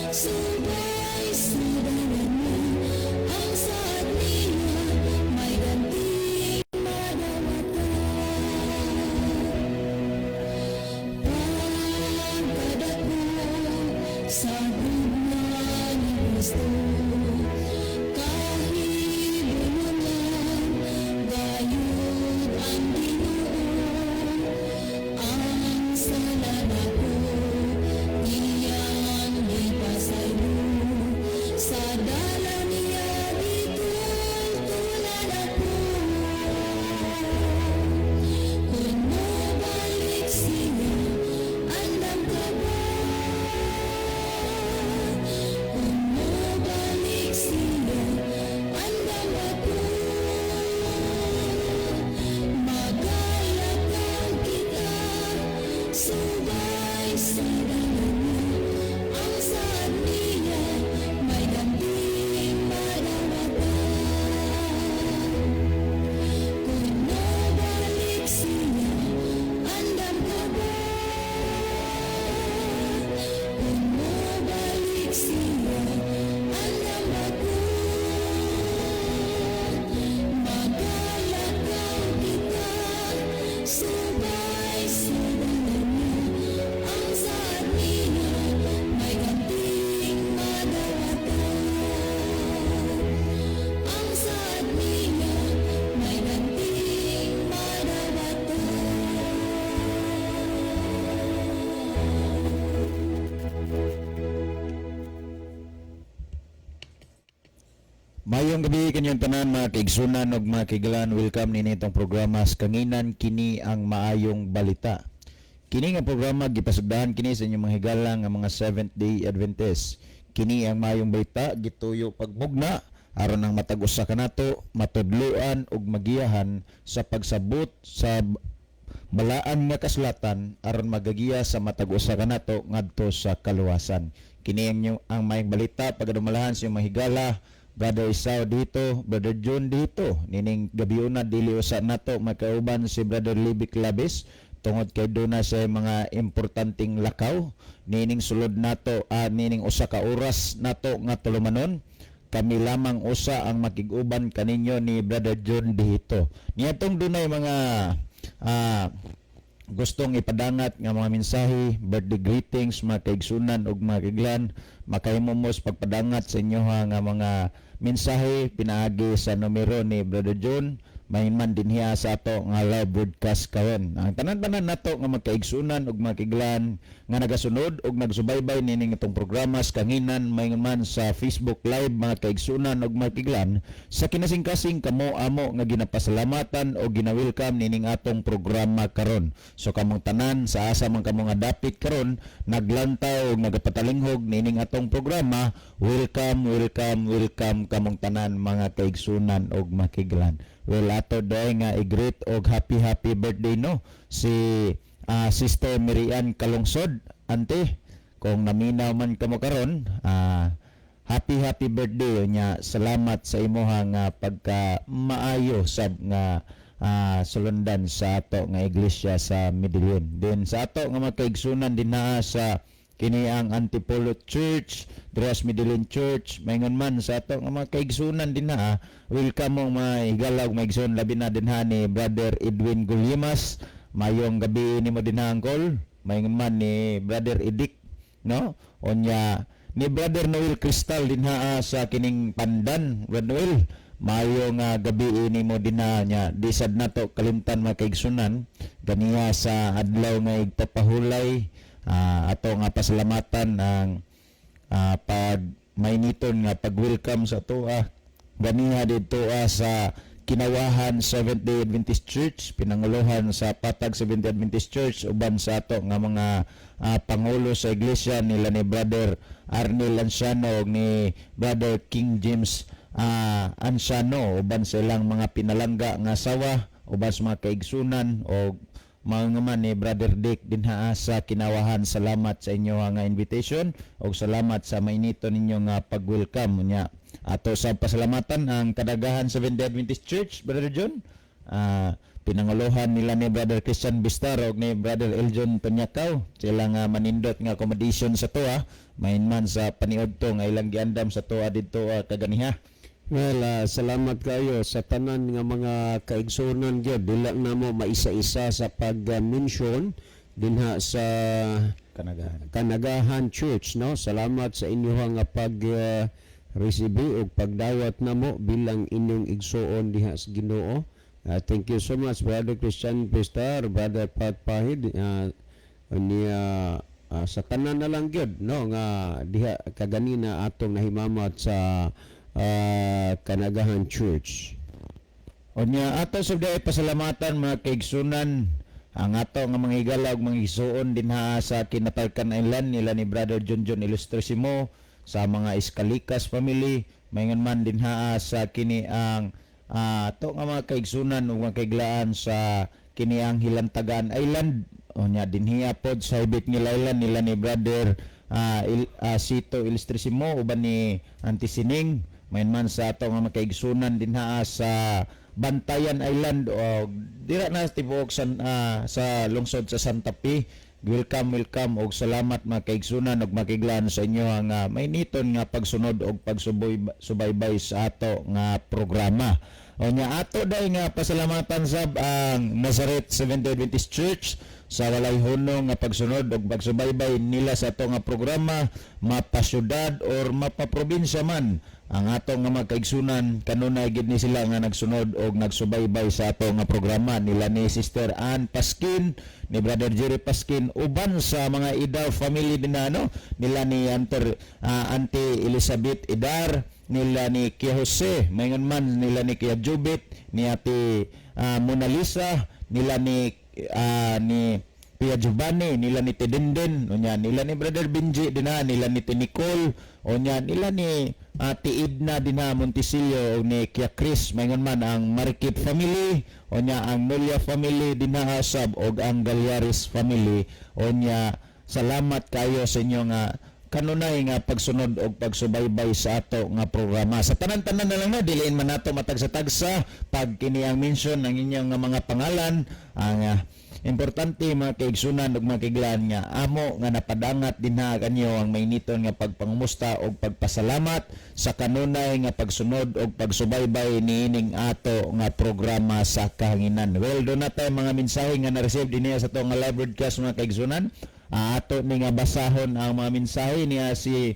Subay sa dalan niya, ang saad niya may ganting madawatan. Pagkadako sa gugma ni Kristo, kahibulongan gayud ang Ginoo. Ang sala nako iyang gipasaylo, sa dalan niya gitultulan ako. Kung mobalik siya, andam ka ba? Kung mobalik siya, andam ako. Magalakaw kita subay sa dalan niya, ang saad niya may ganting madawatan. Kung mobalik siya, andam ka ba? Kung mobalik siya, andam ako. Magalakaw kita subay sa dalan niya, ang saad niya may ganting madawatan. Ang saad niya may ganting madawatan. Mayong gabi kanyang tanan, mga kaigsunan ug mga kaiglan. Welcome nini itong programa sa Kanginan, kini ang maayong balita. Kini nga programa gipasugdahan kini sa inyong mga higala nga mga Seventh Day Adventist. Kini ang maayong balita gituyo pagmugna aron ang matag usa kanato matudloan ug magiyahan sa pagsabot sa balaan nga kasulatan aron magagiya sa matag usa kanato ngadto sa kaluwasan. Kini ang maayong balita pagadumalahan sa inyong mga higala, Brother Isao dito, Brother John dito. Nining gabiuna dili usa nato makauban si Brother Libby Claves tungod kay duna sa mga importanteng lakaw. Nining sulod nato, nining usa ka oras nato nga tulumanon, kami lamang usa ang makig-uban kaninyo ni Brother John dito. Niadtong dunay mga gustong ipadangat nga mga mensahe, birthday greetings, mga kaigsunan ug mga kaiglan, makahimo mo sa pagpadangat sa inyo nga mga mensahe pinaagi sa numero ni Brother John, man dinhiya sa ato nga live broadcast karon. Ang tanan-tanan nato nga magkaigsunan ug mga kaiglan nga nagasunod ug nagsubaybay nining itong programa sa Kanginan, maingon man sa Facebook Live, mga kaigsunan ug mga kaiglan, sa kinasingkasing kamo amo nga ginapasalamatan o gina-welcome nining atong programa karon. So kamong tanan sa asa man kamo nga dapit karon naglantaw ug nagapatalinghog nining atong programa, welcome, welcome, welcome kamong tanan, mga kaigsunan ug makiglan. Well, ato dai nga i-greet og happy happy birthday, no, si Sister Mirian Kalungsod. Ante, kung naminaw man kamo karon, happy happy birthday nya. Salamat sa imuha nga pagka maayo sab nga sulundan sa ato nga iglesia sa Medellin. Din sa ato nga magkaigsunan din naa sa kini ang Antipolo Church, Dres Medellin Church, maingon man sa ato nga mga kaigsunan din na, welcome mo mga higala ug mga igsoon, labi na din ha ni Brother Edwin Gulyimas. Mayong gabi nimo din ha, Uncle. Maingon man ni Brother Edik, no? Onya ni Brother Noel Cristal din ha sa kining Pandan. Brother Noel, mayo nga gabi nimo din ha nya. Di sad nato kalimtan, mga kaigsunan, ganiya sa adlaw nga igpapahulay, ato nga pasalamatan ang pag mainiton nga pag-welcome sa atoa ganiha didto sa Kinawahan Seventh Day Adventist Church, pinanguluhan sa Patag Seventh Day Adventist Church uban sa ato nga mga pangulo sa iglesia nila ni Brother Arnel Anciano ug ni Brother King James Anciano uban sa ilang mga pinalangga nga asawa, uban sa mga kaigsunan o mga man ni Brother Dick dinha sa Kinawahan. Salamat sa inyo nga invitation ug salamat sa mainito ninyo nga pag-welcome nya. Ato sa pasalamatan ang Kadagahan Seventh Day Adventist Church, Brother John. Pinanguluhan nila ni Brother Christian Bistar ug ni Brother Eljon Tanyakaw. Sila nga manindot nga accommodation sa tuwa, main man sa paniudto nga ilang giandam sa tuwa didto kaganiha. Well, salamat kayo sa tanan nga mga kaigsunan gyud. Dili namo maisa-isa sa pag-mention dinha sa Kanagahan. Kanagahan Church, no? Salamat sa inyong nga pag resibi ug pagdawat namo bilang inyong igsuon diha sa Ginoo. Thank you so much, Brother Christian Pistar, Brother Pat Pahid, niya sa tanan na lang gyud, no, nga diha kaganina atong nahimamat sa Kanagahan Church. Unya ato sab diay pasalamatan, mga kaigsunan, ang ato nga mga higala ug mga igsuon dinha sa Kinatalkan Island nila ni Brother John John Ilustrisimo, sa mga Iskalikas family, maingon man dinha sa kini ang ato nga mga kaigsunan ug mga kaiglaan sa kini ang Hilantagaan Island. Unya dinhiya pod sa Hibit Ngil Island nila ni Brother Sito Ilustrisimo uban ni Auntie Sining, main man sa ato nga mga kaigsunan dinha sa Bantayan Island o dira na tibuok sa lungsod sa Santa Fe. Welcome, welcome og salamat, mga kaigsunan ug makiglan, sa inyo ang mainiton nga pagsunod og pagsuboy subaybay sa ato nga programa. Unya ato dai nga pasalamatan sab ang Nazareth Seventh-day Adventist Church sa walay hunong nga pagsunod og pagsubaybay nila sa ato nga programa, mapasyudad or mapaprobinsya man ang ato nga mga kaigsunan, kanunay gid ni sila nga nagsunod og nagsubaybay sa ato nga programa nila ni Sister Ann Paskin, ni Brother Jerry Paskin, uban sa mga Idar family din na, no, nila ni Auntie Elizabeth Idar, nila ni Kia Jose, maingon man nila ni Kia Jubit, ni Ate Mona Lisa, nila ni Pia Giovanni, nila ni Tidenden, unya nila ni Brother Benji dinha, nila ni Nicole, unya nila ni Ate Edna dinha Montesilio ug ni Kia Chris, maingon man ang Marikit family, unya ang Nolia family dinha sab og ang Galyaris family. Unya salamat kayo sa inyo nga kanunay nga pagsunod og pagsubaybay sa ato nga programa. Sa tanan-tanan na lang na, diliin man nato matagsa-tagsa pag kini ang mention ang inyong nga mga pangalan. Ang importante, mga kaigsunan ug mga kaiglaan, nga amo nga napadangat dinha kanyo ang mainiton nga pagpangumusta og pagpasalamat sa kanunay nga pagsunod og pagsubaybay niining ato nga programa sa kahanginan. Well, duna tay mga mensahe nga na-receive dinhi sa ato nga live broadcast, mga kaigsunan. Ato ni nga basahon ang mga mensahe niya si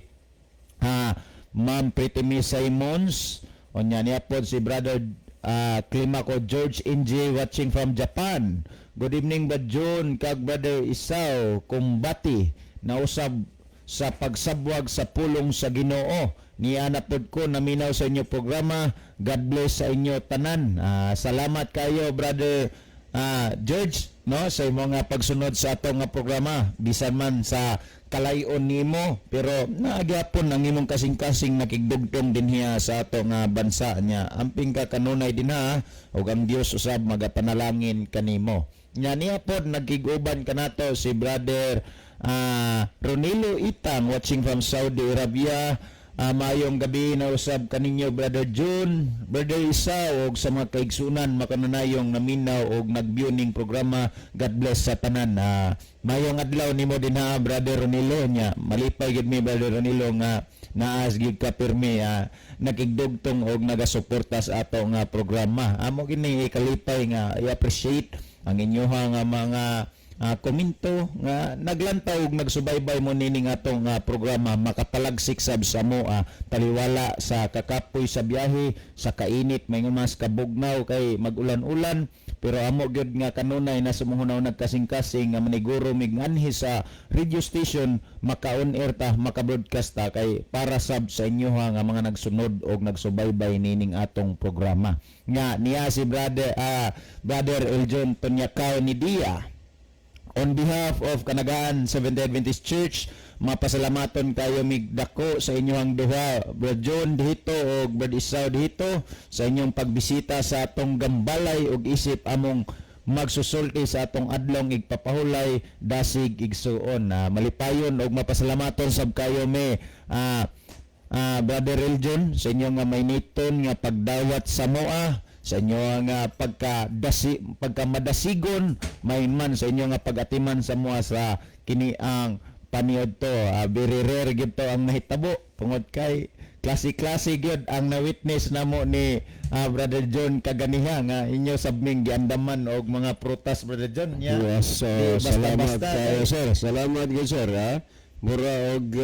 Ma'am Pretty Miss Simons. Unya niya po si Brother Climaco George NJ watching from Japan. "Good evening, Brad John kag Brother Isaw Kumbati. Nausab sa pagsabwag sa pulong sa Ginoo. Niya na pod ko naminaw sa inyo programa. God bless sa inyo tanan." Salamat kayo, Brother George, no, sa imong nga pagsunod sa ato nga programa bisan man sa kalayon nimo, pero naagyapon ang imong kasing-kasing nakigdugtong dinhiya sa ato nga bansa niya. Amping ka kanunay dinha ug ang Dios usab magapanalangin kanimo. Nya niya pod nagkiguban kanato si Brother Ronilo Itang watching from Saudi Arabia. Maayong gabi na usab kaninyo, Brother June, Brother Isa og sa mga kaigsunan makanunayong naminaw og nag-view ning programa. God bless sa tanan. Maayong adlaw nimo dinha, Brother Ronilo. Nya malipay gid mi, Brother Ronilo, nga naas gid ka pirmi nakigdugtong og nagasuporta sa ato nga programa. Amo gini ikalipay nga i-appreciate ang inyoha nga mga komento nga naglantaw og nagsubaybay mo nining atong programa, makapalagsik sab sa mo taliwala sa kakapoy sa biyahe, sa kainit, may mas kabugnaw kay magulan-ulan, pero amo gyud nga kanunay na sumuhunaw nagkasing-kasing nga maniguro mig anhi sa radio station, maka-on air ta, maka-broadcast ta kay para sab sa inyo nga mga nagsunod og nagsubaybay nining atong programa. Nga niya si Brother Eljon Tonyakaw ni Dia. "On behalf of Kanagaan Seventh-day Adventist Church, mapasalamaton kayo mig dako sa inyong duha, Brad John dihito ug Brad Isaw dihito, sa inyong pagbisita sa atong gambalay ug isip among magsusulti sa atong adlong igpapahulay dasig igsuon." Malipayon ug mapasalamaton sab kayo me Brother Eljon sa inyong nga mainiton nga pagdawat sa moa. Sa inyo nga pagka dasi, pagka madasigon main man sa inyo nga pagatiman sa mua sa kini ang paniod to. Very rare gyud to ang nahitabo tungod kay klase-klase gyud ang na-witness namo ni Brother John kaganiha nga inyo sabming giandaman og mga prutas, Brother John, nya. Yes, so, di salamat basta-basta kayo, kay- sir. Salamat gyud, sir, ha. Mura og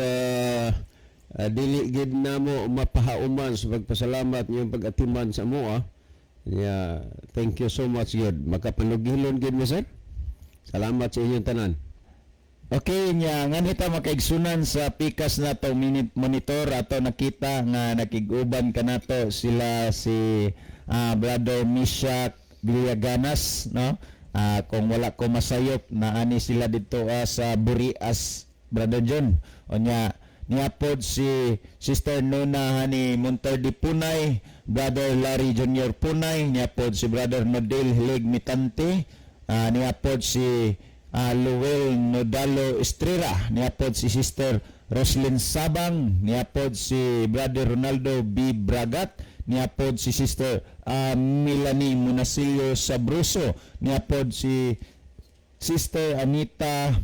dili gid namo mapahauman sa pagpasalamat niyong pag-atiman sa amoa. Yeah, thank you so much gyud. Makapanugilon gyud mo, sir. Salamat sa inyong tanan. Okay nya nganhi ta makaigsunan sa pikas na to minute monitor ato nakita nga nakig-uban kanato sila si Brother Mishak Villaganas, no? Kung wala ko masayop, naani sila dito sa Burias, Brother John. Unya niapod si Sister Nona hani Monterdi Punay, Brother Larry Jr. Punay, niapod si Brother Nodel Hilig Mitante, niapod si Luel Nodalo Estrera, niapod si Sister Roslyn Sabang, niapod si Brother Ronaldo B. Bragat, niapod si Sister Melanie Munasillo Sabruso, niapod si Sister Anita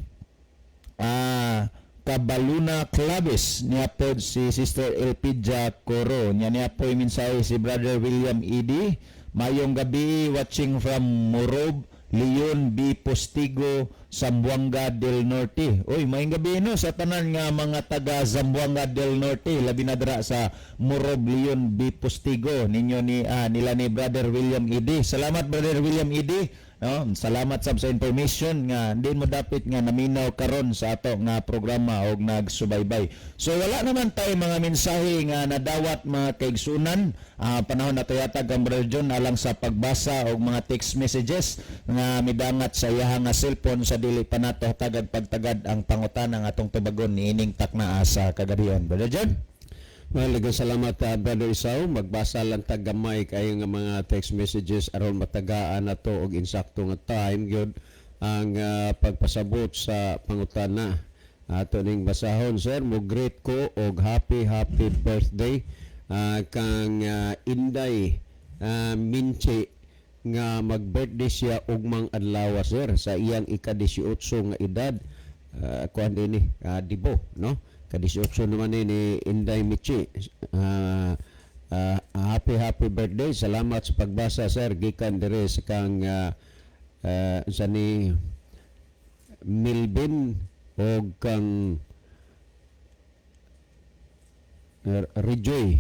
Cabaluna Claves, niapod si Sister Elpidia Coro. Nya niapoy mensahe si Brother William Edi. "Mayong gabi, watching from Morob, Leon B. Postigo, Zamboanga del Norte." Uy, mayong gabi no sa tanan nga mga taga Zamboanga del Norte, labi na dira sa Morob, Leon B. Postigo ninyo ni nila ni Brother William Edi. Salamat, Brother William Edi. No, salamat sab sa information nga din mo dapit nga naminaw karon sa ato nga programa og nagsubaybay. So wala naman tayo mga mensahe nga nadawat, mga kaigsunan. Panahon na to yatag ang Brother John alang sa pagbasa og mga text messages nga midangat sa iyaha nga cellphone sa dili pa nato tagad pagtagad ang pangutana nga atong tubagon niining takna sa kagabion. Brother John? Mahalagang salamat, Brother Isao. Magbasa lang ta gamay kayo nga mga text messages aron matagaan na to og insakto nga time gyud ang pagpasabot sa pangutana. Ato ning basahon, sir. Mo greet ko og happy happy birthday kang Inday Minche nga mag-birthday siya ugmang adlaw, sir, sa iyang ika-18 nga edad. Kuan din ni Dibo, no? Ka-18 naman ni Inday Michi. Happy happy birthday. Salamat sa pagbasa, sir, gikan dire sa kang sa ni Milvin og kang Rejoy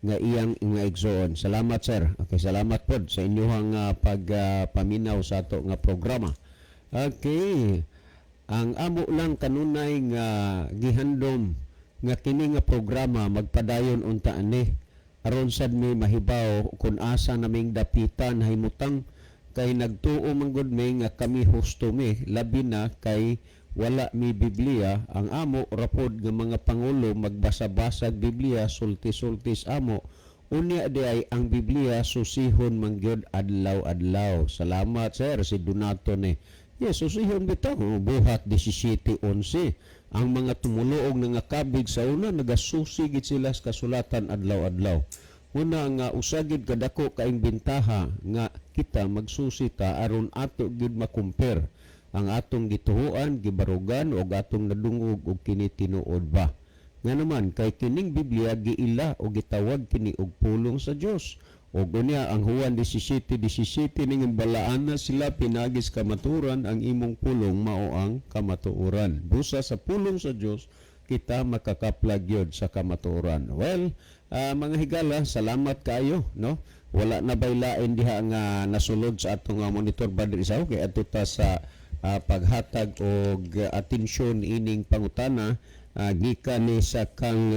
nga iyang nga igsoon. Salamat, sir. Okay, salamat pod sa inyong pagpaminaw sa ato nga programa. Okay. Ang amo lang kanunay nga gihandom nga kini nga programa magpadayon unta ani aron sad mi mahibaw kung asa naming dapitan himutang kay nagtuo man gud mi nga kami husto mi, labi na kay wala mi Biblia. Ang amo rapod nga mga pangulo magbasa-basag Biblia, sulti-sultis amo. Unya di ay ang Biblia susihon man gyud adlaw-adlaw. Salamat, sir. Si Donato ni. Yes, susihon bitaw. Buhat 17:11. Ang mga tumuluog nga kabig sa una nagasusi gid sila sa kasulatan adlaw-adlaw. Una nga usagid kadako kaing bintaha nga kita magsusi ta aron ato gid makumpare ang atong gituhuan, gibarugan og atong nadungog og kini tinuod ba. Nga naman kay kining Biblia giila o gitawag kini og pulong sa Dios. Og unya ang Juan 17:17 ning balaan na sila pinagis kamaturan, ang imong pulong mao ang kamatuoran. Busa sa pulong sa Dios kita makakaplag gyud sa kamatuoran. Well, mga higala, salamat kayo, no? Wala na bay lain diha nga nasulod sa atong monitor, Brother Isaw, kay adto ta sa paghatag og atensyon ining pangutana gikan ni sa kang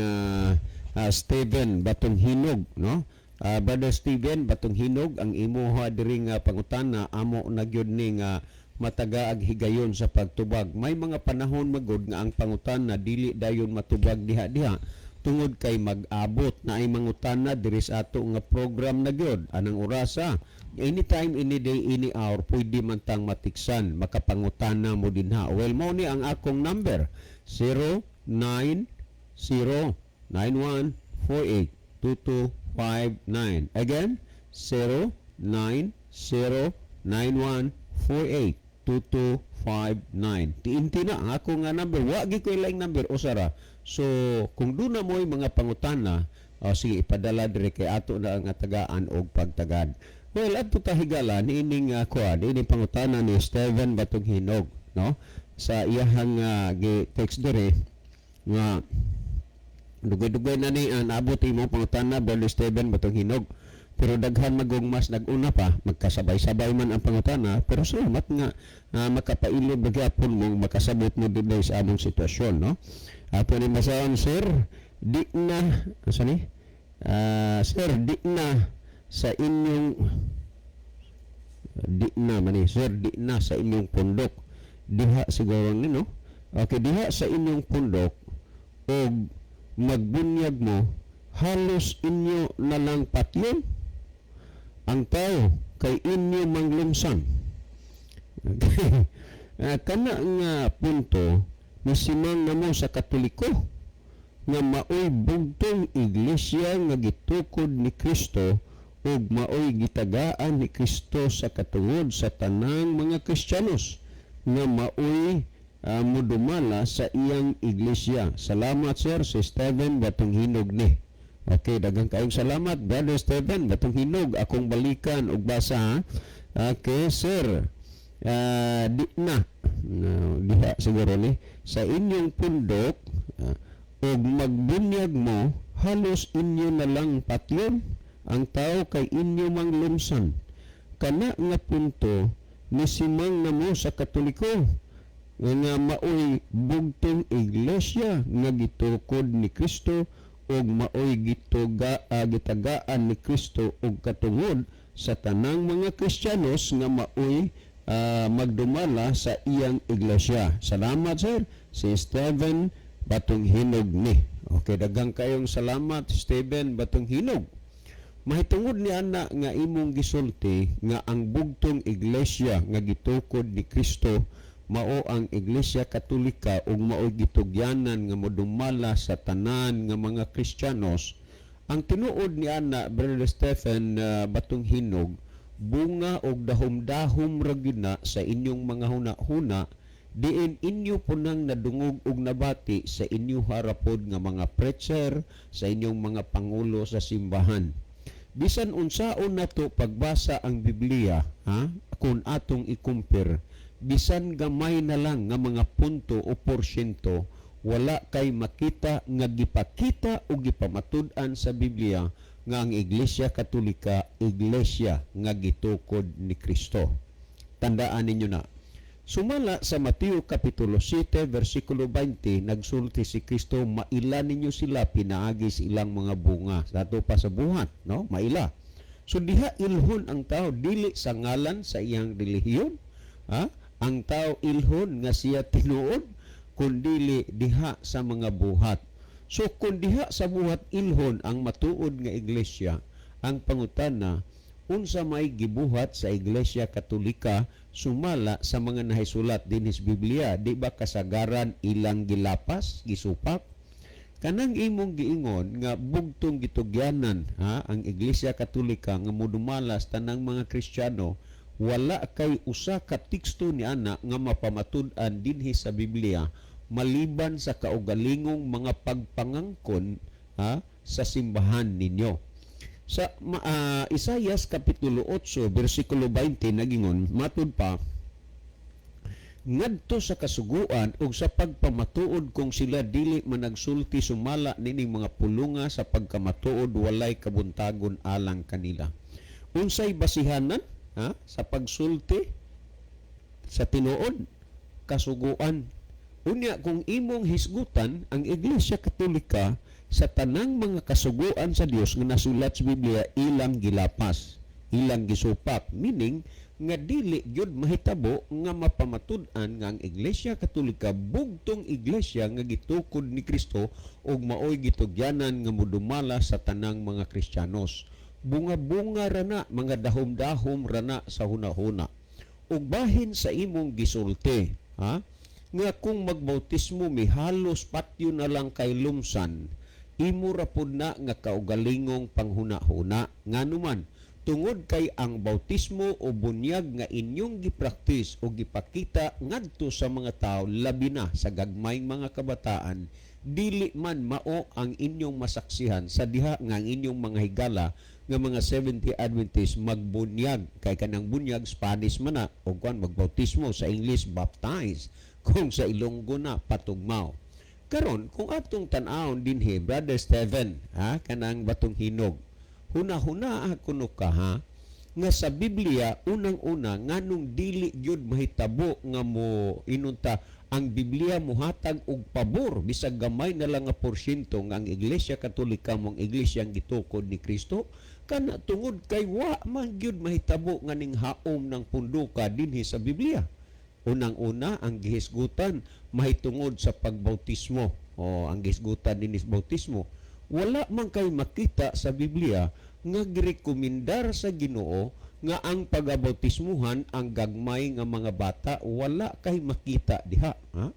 Steven Batong Hinog, no? Brother Steven Batong Hinog, ang imuha diri nga pangutana amo na gyud ni nga matagaag higayon sa pagtubag. May mga panahon magod nga ang pangutana dili dayon matubag diha-diha tungod kay mag-abot na ay mangutana diri sa ato nga program na gyud anang orasa. Anytime, any day, any hour, pwede man tang matiksan, makapangutana mo dinha. Well, mao ni ang akong number, 09091482259. Again, 0. 0991482259. TNT na ang ako nga number. Wa gyud ko laing number, usa ra. So kung duna mo'y mga pangutana, oh, sige, ipadala dire kay ato na ang tagaan og pagtagad. Well, adto ta higala niining kuan, ining pangutana ni Steven Batong Hinog, no? Sa iyahang gi-text dire nga dugay-dugay na ni naabot imo pangutana, Brother Steven Batong Hinog. Pero daghan magong mas nag-una pa, magkasabay-sabay man ang pangutana, pero salamat nga makapailog ba gyapon mong makasabot mo dinhi sa among sitwasyon, no? Ato ni basahon, "Sir, di na asa ni? Sir, di na sa inyong di na man ni, sir, di na sa inyong pundok." Diha siguro ni, no? Okay, "Diha sa inyong pundok og magbunyag mo, halos inyo na lang patyon ang tao kay inyo manglumsan." Okay. Kana nga punto nisimang namo sa Katoliko nga maoy bugtong iglesia nga gitukod ni Kristo ug maoy gitagaan ni Kristo sa katungod sa tanang mga Kristiyanos nga maoy mudumala sa iyang iglesia. Salamat, sir. Si Steven Batong Hinog ni. Okay, daghang kayong salamat, Brother Steven Batong Hinog. Akong balikan og basa, ha. Okay, "Sir, di na no, diha siguro ni sa inyong pundok og magbunyag mo, halos inyo na lang patyon ang tao kay inyo mang lumsan. Kana nga punto nisimang namo sa Katoliko nga maoy bugtong iglesia nga gitukod ni Kristo ug maoy gitagaan ni Kristo og katungod sa tanang mga Kristiyanos nga maoy magdumala sa iyang iglesia. Salamat, sir." Si Steven Batong Hinog ni. Okay, daghang kayong salamat, Steven Batong Hinog. Mahitungod ni ana nga imong gisulti nga ang bugtong iglesia nga gitukod ni Kristo mao ang Iglesia Katolika ug mao gitugyanan nga modumala sa tanan nga mga Kristiyanos, ang tinuod ni ana, Brother Stephen Batong Hinog, bunga og dahom-dahom ra gyud na sa inyong mga huna-huna diin inyo punang nadungog og nabati sa inyo harapod nga mga preacher, sa inyong mga pangulo sa simbahan. Bisan unsaon nato pagbasa ang Biblia, ha, kung atong i-compare, bisan gamay na lang nga mga punto o porsyento, wala kay makita nga gipakita o gipamatud-an sa Biblia nga ang Iglesia Katolika iglesia nga gitukod ni Kristo. Tandaan ninyo na. Sumala sa Mateo Kapitulo 7 versikulo 20, nagsulti si Kristo, "Maila ninyo sila pinaagi sa ilang mga bunga." Dato pa sa buhat, no? Maila. So diha ilhon ang tao dili sa ngalan sa iyang relihiyon, ha? Ang tao ilhon nga siya tinuod kundili diha sa mga buhat. So kung diha sa buhat ilhon ang matuod nga iglesia, ang pangutana, unsa may gibuhat sa Iglesia Katolika sumala sa mga nahisulat dinhi sa Biblia? Di ba kasagaran ilang gilapas, gisupak? Kanang imong giingon nga bugtong gitugyanan, ha, ang Iglesia Katolika nga modumala sa tanang mga Kristiyano, wala kay usa ka teksto ni ana nga mapamatud-an dinhi sa Biblia maliban sa kaugalingong mga pagpangangkon, ha, sa simbahan ninyo. Sa Isayas Kapitulo 8 versikulo 20 nagingon matud pa, "Ngadto sa kasuguan ug sa pagpamatuod, kung sila dili managsulti sumala nining mga pulunga sa pagkamatuod, walay kabuntagon alang kanila." Unsay basihanan, ha, sa pagsulti sa tinuod? Kasuguan. Unya kung imong hisgutan ang Iglesia Katolika sa tanang mga kasuguan sa Dios nga nasulat sa Biblia ilang gilapas, ilang gisupak, meaning nga dili gyud mahitabo nga mapamatud-an nga ang Iglesia Katolika bugtong iglesia nga gitukod ni Kristo ug maoy gitugyanan nga modumala sa tanang mga Kristiyanos. Bunga-bunga ra na, mga dahom-dahom ra na sa hunahuna. Ug bahin sa imong gisulti, ha, nga kung magbautismo mi halos patyo na lang kay lumsan, imo ra pud na nga kaugalingong panghuna-huna. Ngano man Tungod kay ang bautismo o bunyag nga inyong gipraktis o gipakita ngadto sa mga tao, labi na sa gagmayng mga kabataan, dili man mao ang inyong masaksihan sa diha nga ang inyong mga higala nga mga Seventh Adventist magbunyag, kay kanang bunyag Spanish man na o kuan, magbautismo, sa English baptize, kung sa Ilonggo na patugmaw. Karon, kung atong tan-awon dinhi, Brother Steven, ha, kanang batong hinog, huna-huna kuno ka, ha, nga sa Biblia, unang-una, nganong dili gyud mahitabo nga mo inunta ang Biblia muhatag og pabor bisag gamay na lang nga porsyento nga ang Iglesia Katolika mong iglesia ang gitukod ni Kristo? Kana tungod kay wa man gyud mahitabo nga ning haom ng punduka dinhi sa Biblia. Unang-una, ang gihisgutan mahitungod sa pagbautismo o ang gihisgutan dinhi sa bautismo, wala man kay makita sa Biblia nga girekomendar sa Ginoo nga ang pagabautismuhan ang gagmay nga mga bata. Wala kay makita diha, ha?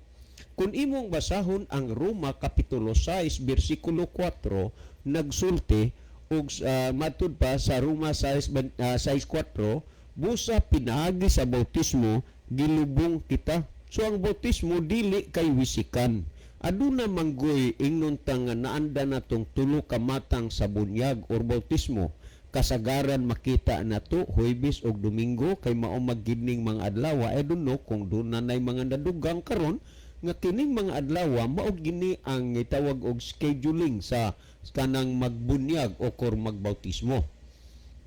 Kung imong basahon ang Roma kapitulo 6 bersikulo 4, nagsulti og matud pa sa Roma 6 6:4, busa pinaagi sa bautismo gilubong kita. So ang bautismo dili kay wisikan. Aduna manggoy ingnon ta nga naanda natong tulo ka matang sa bunyag or bautismo. Kasagaran makita nato Huwebes ug Domingo kay mao maggining mga adlaw. I don't know kung doon na nay mga nadugang karon nga kining mga adlaw mao gini ang itawag og scheduling sa kanang magbunyag o kor magbautismo.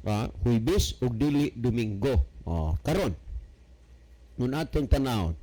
Ah, Huwebes ug dili Domingo. Oh, karon nun atong tanawon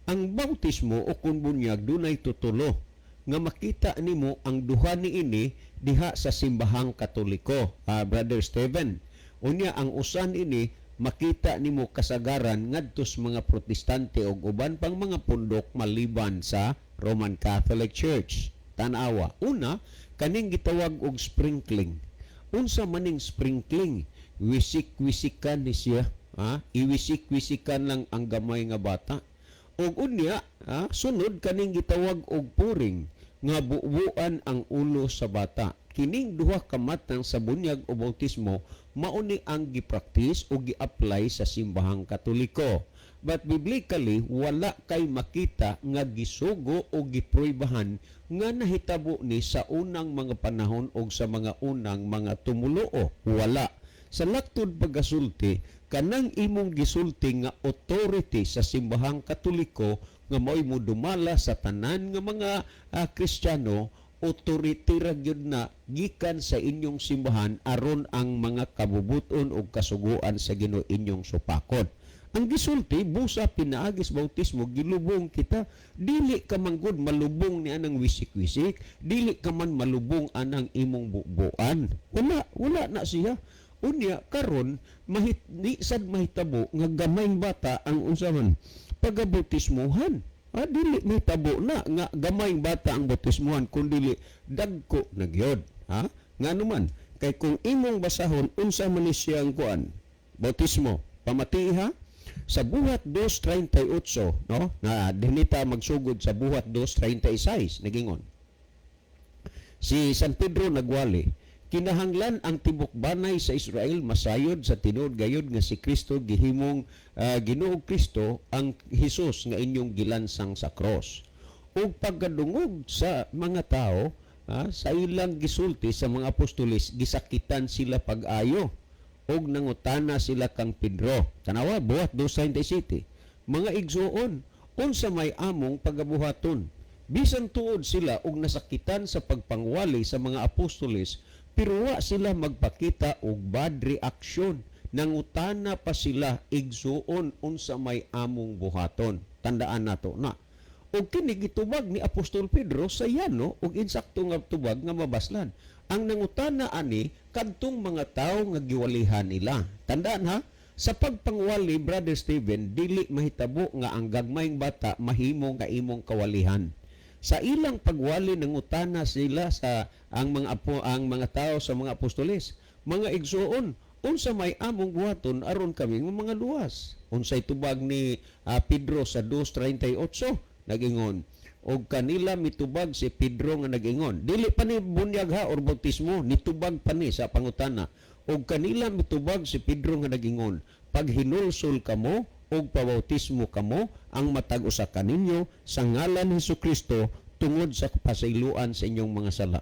ang bautismo o kun bunyag, dunay tutulo nga makita nimo ang duha niini diha sa Simbahang Katoliko, Brother Steven. Unya ang usan ini makita nimo kasagaran ngadto sa mga Protestante ug uban pang mga pundok maliban sa Roman Catholic Church. Tanawa. Una, kaning gitawag og sprinkling. Unsa maning sprinkling? Wisik-wisikan ni siya. Ha? Iwisik-wisikan lang ang gamay nga bata. Ug unya, ha, sunod kaning gitawag og pouring nga bubuan ang ulo sa bata. Kining duha ka matang sa bunyag o bautismo mao ni ang gipraktis o gi-apply sa Simbahang Katoliko. But biblically, wala kay makita nga gisugo o gipruibahan nga nahitabo ni sa unang mga panahon o sa mga unang mga tumuluo. Wala. Sa laktod pagasulti, kanang imong gisulti nga authority sa Simbahang Katoliko nga mao'y modumala sa tanan nga mga Kristiyano, authority ra gyud na gikan sa inyong simbahan aron ang mga kabubuton o kasuguan sa Ginoo inyong supakon. Ang gisulti, busa pinaagis bautismo gilubong kita, dili ka man gud malubong ni anang wisik-wisik, dili ka man malubong anang imong bubuan. Wala, wala na siya. Unya karon mahit di sad mahitabo nga gamayng bata ang unsa man pagabautismuhan. Ah, dili mahitabo na nga gamayng bata ang bautismuhan kun dili dagko na gyud. Ha? Ngano man kay kung imong basahon unsa man ni siyang kuan bautismo, pamati ha, sa Buhat 2:38, no, na dinita magsugod sa Buhat 2:36, nagingon si San Pedro, nagwali, "Kinahanglan ang tibok banay sa Israel masayod sa tinuod gayod nga si Kristo gihimong Ginoong Kristo, ang Hesus nga inyong gilansang sa cross." Ug pagkadungog sa mga tao sa ilang gisulti sa mga apostoles, gisakitan sila pag-ayo ug nangutana sila kang Pedro. Tanawa, Buhat 2:37. "Mga igsuon, unsa may among pagabuhaton?" Bisan tuod sila og nasakitan sa pagpangwali sa mga apostoles, pero wa sila magpakita og bad reaction. Nangutana pa sila, "Igsuon, unsa may among buhaton?" Tandaan nato na. Og kini gitubag ni Apostol Pedro sa yano og insakto nga tubag nga mabaslan. Ang nangutana ani kadtong mga tawo nga giwalihan nila. Tandaan ha, sa pagpangwali, Brother Steven, dili mahitabo nga ang gagmayng bata mahimo nga imong kawalihan. Sa ilang pagwali, nangutana sila sa ang mga apo, ang mga tao sa mga apostoles, "Mga igsuon, unsa may among buhaton aron kami nga mga luwas?" Unsay tubag ni Pedro sa 2:38? Nagingon, Og kanila mitubag si Pedro nga nag-ingon. Dili pa ni bunyag ha or bautismo, nitubag pa ni sa pangutana. Og kanila mitubag si Pedro nga nag-ingon, "Paghinulsol kamo og pabautismo kamo ang matag usa kaninyo sa ngalan ni Kristo tungod sa kapasayloan sa inyong mga sala."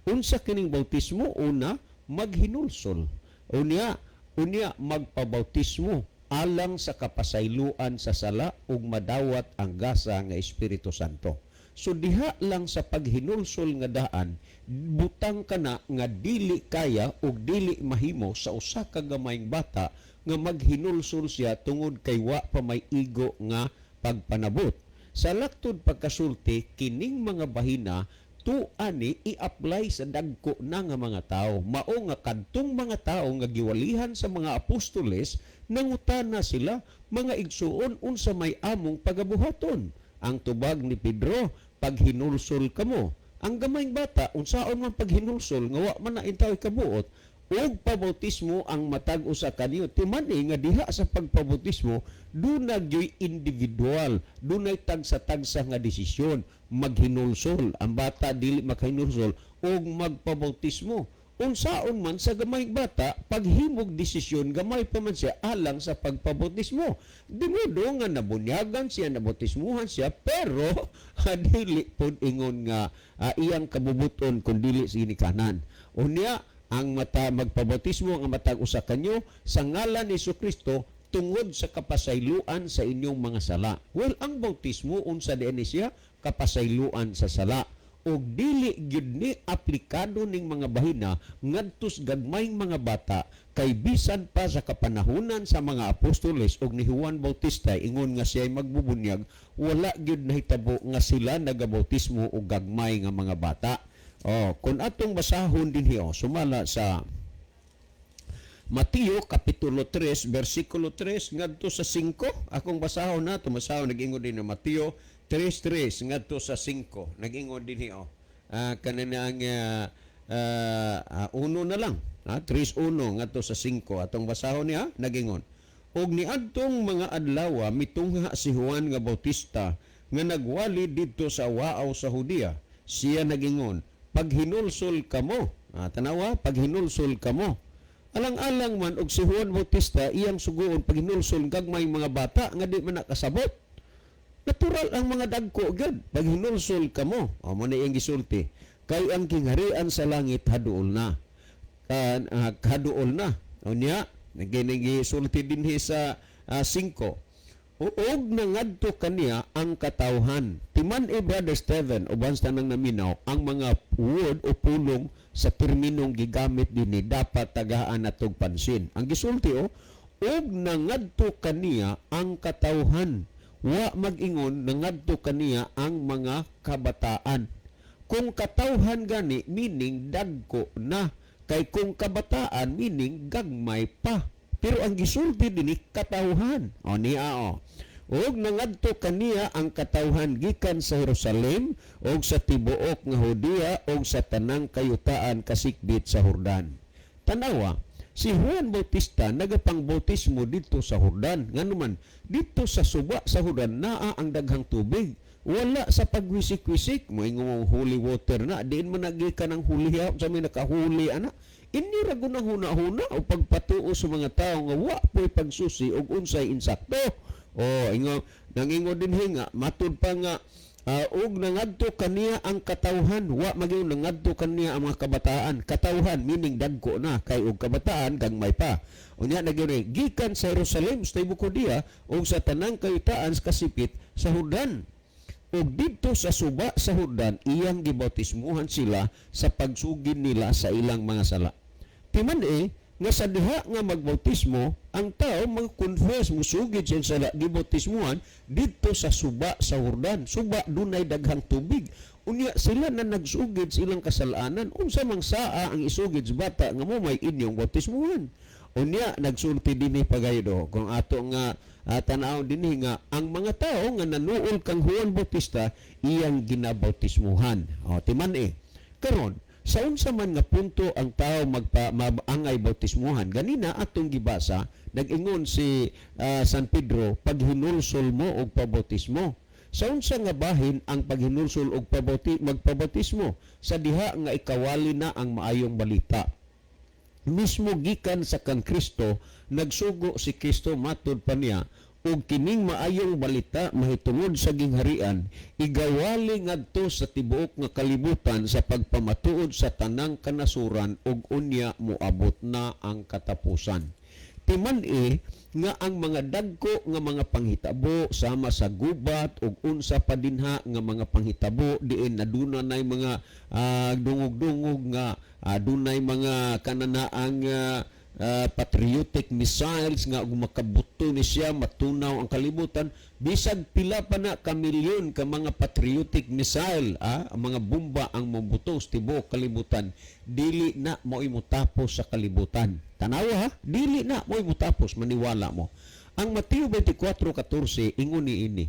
Unsa kining bautismo? Una, maghinulsol. Unya magpabautismo alang sa kapasayloan sa sala ug madawat ang gasa nga Espiritu Santo. So diha lang sa paghinulsol nga daan, butang kana nga dili kaya ug dili mahimo sa usa ka gamayng bata nga maghinulsol siya tungod kay wa pa may igo nga pagpanabot. Sa laktod pagkasulti, kining mga bahina tuani i-apply sa dagko na nga mga tao. Mao nga kadtong mga tao nga giwalihan sa mga apostoles, nangutana sila, "Mga igsuon, unsa may among pagabuhaton?" Ang tubag ni Pedro, "Paghinulsol kamo." Ang gamayng bata, unsaon man paghinulsol nga wa man na intaw kabuot? "Ug pabautismo ang matag usa kaniyo." Timan-i nga diha sa pagpabautismo duna gyoy individual, dunay tagsa-tagsa nga desisyon. Maghinulsol ang bata, dili makahinulsol ug magpabautismo. Unsaon man sa gamayng bata paghimog desisyon, gamay pa man siya, alang sa pagpabautismo? Di modo nga nabunyagan siya, nabautismuhan siya, pero dili pod ingon nga iyang kabubuton kung dili sa ginikanan. Unya ang mata magpabautismo ang matag usa kanyo sa ngalan ni Kristo tungod sa kapasayloan sa inyong mga sala. Well, ang bautismo, unsa diay ni siya? Kapasayloan sa sala. Og dili gyud ni aplikado ning mga bahina ngadto sa gagmayng mga bata, kay bisan pa sa kapanahunan sa mga apostoles og ni Juan Bautista, ingon nga siya magbubunyag, wala gyud nahitabo nga sila nagabautismo og gagmay nga mga bata. Oh, kung atong basahon dinhi, oh, sumala sa Mateo kapitulo 3 bersikulo 3 ngadto sa 5, akong basahon na tumasahon. Nag-ingon din na Mateo 3:3 ngadto sa 5. Nag-ingon dinhi, oh, kanina ang uno na lang, 3:1 ngadto sa 5, atong basahon niya. Nag-ingon, "Og niadtong mga adlaw mitungha si Juan nga Bautista nga nagwali didto sa waaw sa Judea. Siya nagingon, 'Paghinulsol kamo.'" Tanawa, paghinulsol kamo. Alang-alang man og si Juan Bautista iyang suguon paghinulsol gagmay mga bata nga di man nakasabot. Natural ang mga dagko gyud. "Paghinulsol kamo." O mo na iyang gisulti. "Kay ang kingharian sa langit haduol na." Haduol na. Unya, naginigisulti dinhi sa 5. "Ug nangadto kaniya ang katawhan." Timan-i, Brother Steven, uban sa tanang naminaw, ang mga word o pulong sa terminong gigamit dinhi dapat tagaan natog pansin. Ang gisulti, oh, "Ug nangadto kaniya ang katawhan." Wa mag-ingon nangadto kaniya ang mga kabataan. Kung katawhan gani, meaning dagko na. Kay kung kabataan, meaning gagmay pa. Pero ang gisulti dinhi, katawhan. O niya, o. "Ug nangadto kaniya ang katawhan gikan sa Jerusalem ug sa tibuok nga Judea ug sa tanang kayutaan kasikbit sa Jordan." Tanawa, si Juan Bautista nagapangbautismo dito sa Jordan. Ngano man dito sa suba sa Jordan naa ang daghang tubig. Wala sa pagwisik-wisik, moingon mo holy water na, diin man nagikan ang holy ha, sa may nakahuli ana. Ini ra gud ang huna-huna o pagpatuo sa mga tao nga wa po'y pagsusi og unsay insakto. O ingo nangingo dinhi nga matud pa nga "ug nangadto kaniya ang katawhan." Wa magyud nangadto kaniya ang mga kabataan. Katawhan meaning dagko na, kay og kabataan gagmay pa. Unya nagyud gikan sa Jerusalem, sa tibuok Judea ug sa tanang kayutaan sa kasipit sa Jordan. Ug didto sa suba sa Jordan iyang gibautismuhan sila sa pagsugid nila sa ilang mga sala. Timan-i nga sa diha nga magbautismo ang tao, mag-confess, musugid siya sala, gibautismuhan didto sa suba sa Jordan. Suba, dunay daghang tubig. Unya sila na nagsugid sa ilang kasalanan. Unsa mang saa ang isugid sa bata nga mo may inyong bautismuhan? Unya nagsulti dinhi pagaydo, kung ato nga tanaw dinhi nga ang mga tao nga nanuol kang Juan Bautista iyang ginabautismuhan. O timan-i. Karon, sa unsa man nga punto ang tao magpa maangay bautismuhan? Ganina atong gibasa, nag-ingon si San Pedro, "Paghinulsol mo og pabautismo." Sa unsa nga bahin ang paghinulsol og magpabautismo? Sa diha nga ikawali na ang maayong balita. Mismo gikan sa kang Kristo, nagsugo si Kristo matud pa niya, og kining maayong balita mahitungod sa gingharian igawali ngadto sa tibuok nga kalibutan sa pagpamatuod sa tanang kanasuran, ug unya moabot na ang katapusan. Timan-i nga ang mga dagko nga mga panghitabo sama sa gubat ug unsa pa dinha nga mga panghitabo diin naduna nay mga dungog-dungog nga dunay mga kananaang patriotic missiles nga ug makabuto ni siya matunaw ang kalibutan, bisag pila pa na ka milyon ka mga patriotic missile, ang mga bomba ang mobuto sa tibuok kalibutan, dili na mo'y motapos sa kalibutan. Tanawa ha, dili na mo'y motapos. Maniwala mo ang Mateo 24:14, ingon ni ini,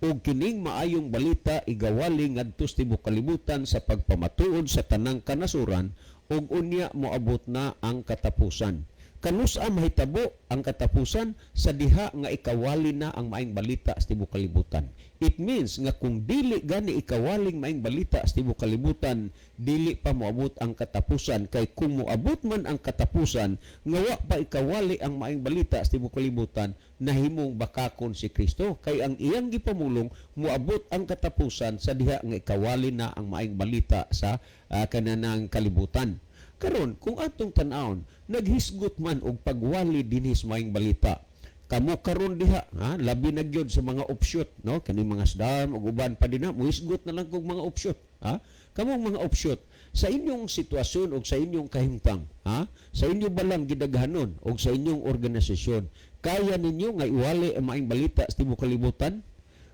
"Ug kining maayong balita igawali ngadto sa tibuok kalibutan sa pagpamatuod sa tanang kanasuran, ug unya moabot na ang katapusan." Kanus-a mahitabo ang katapusan? Sa diha nga ikawali na ang maayong balita sa tibuok kalibutan. It means nga kung dili gani ikawaling maayong balita sa tibuok kalibutan, dili pa moabot ang katapusan, kay kung moabot man ang katapusan nga wa pa ikawali ang maayong balita sa tibuok kalibutan, nahimong bakakon si Kristo, kay ang iyang gipamulong, moabot ang katapusan sa diha nga ikawali na ang maayong balita sa kananang kalibutan. Karon, kung atong tan-awon, naghisgot man og pagwali dinhi sa maayong balita. Kamo karon diha, ha, labi na gyud sa mga offshoot, no? Kani mga SDARM ug uban pa dinha, muhisgot na lang kog mga offshoot, ha? Kamong mga offshoot, sa inyong sitwasyon ug sa inyong kahimtang, ha? Sa inyo ba lang gidaghanon og sa inyong organisasyon, kaya ninyo nga iwali ang maayong balita sa tibuok kalibutan?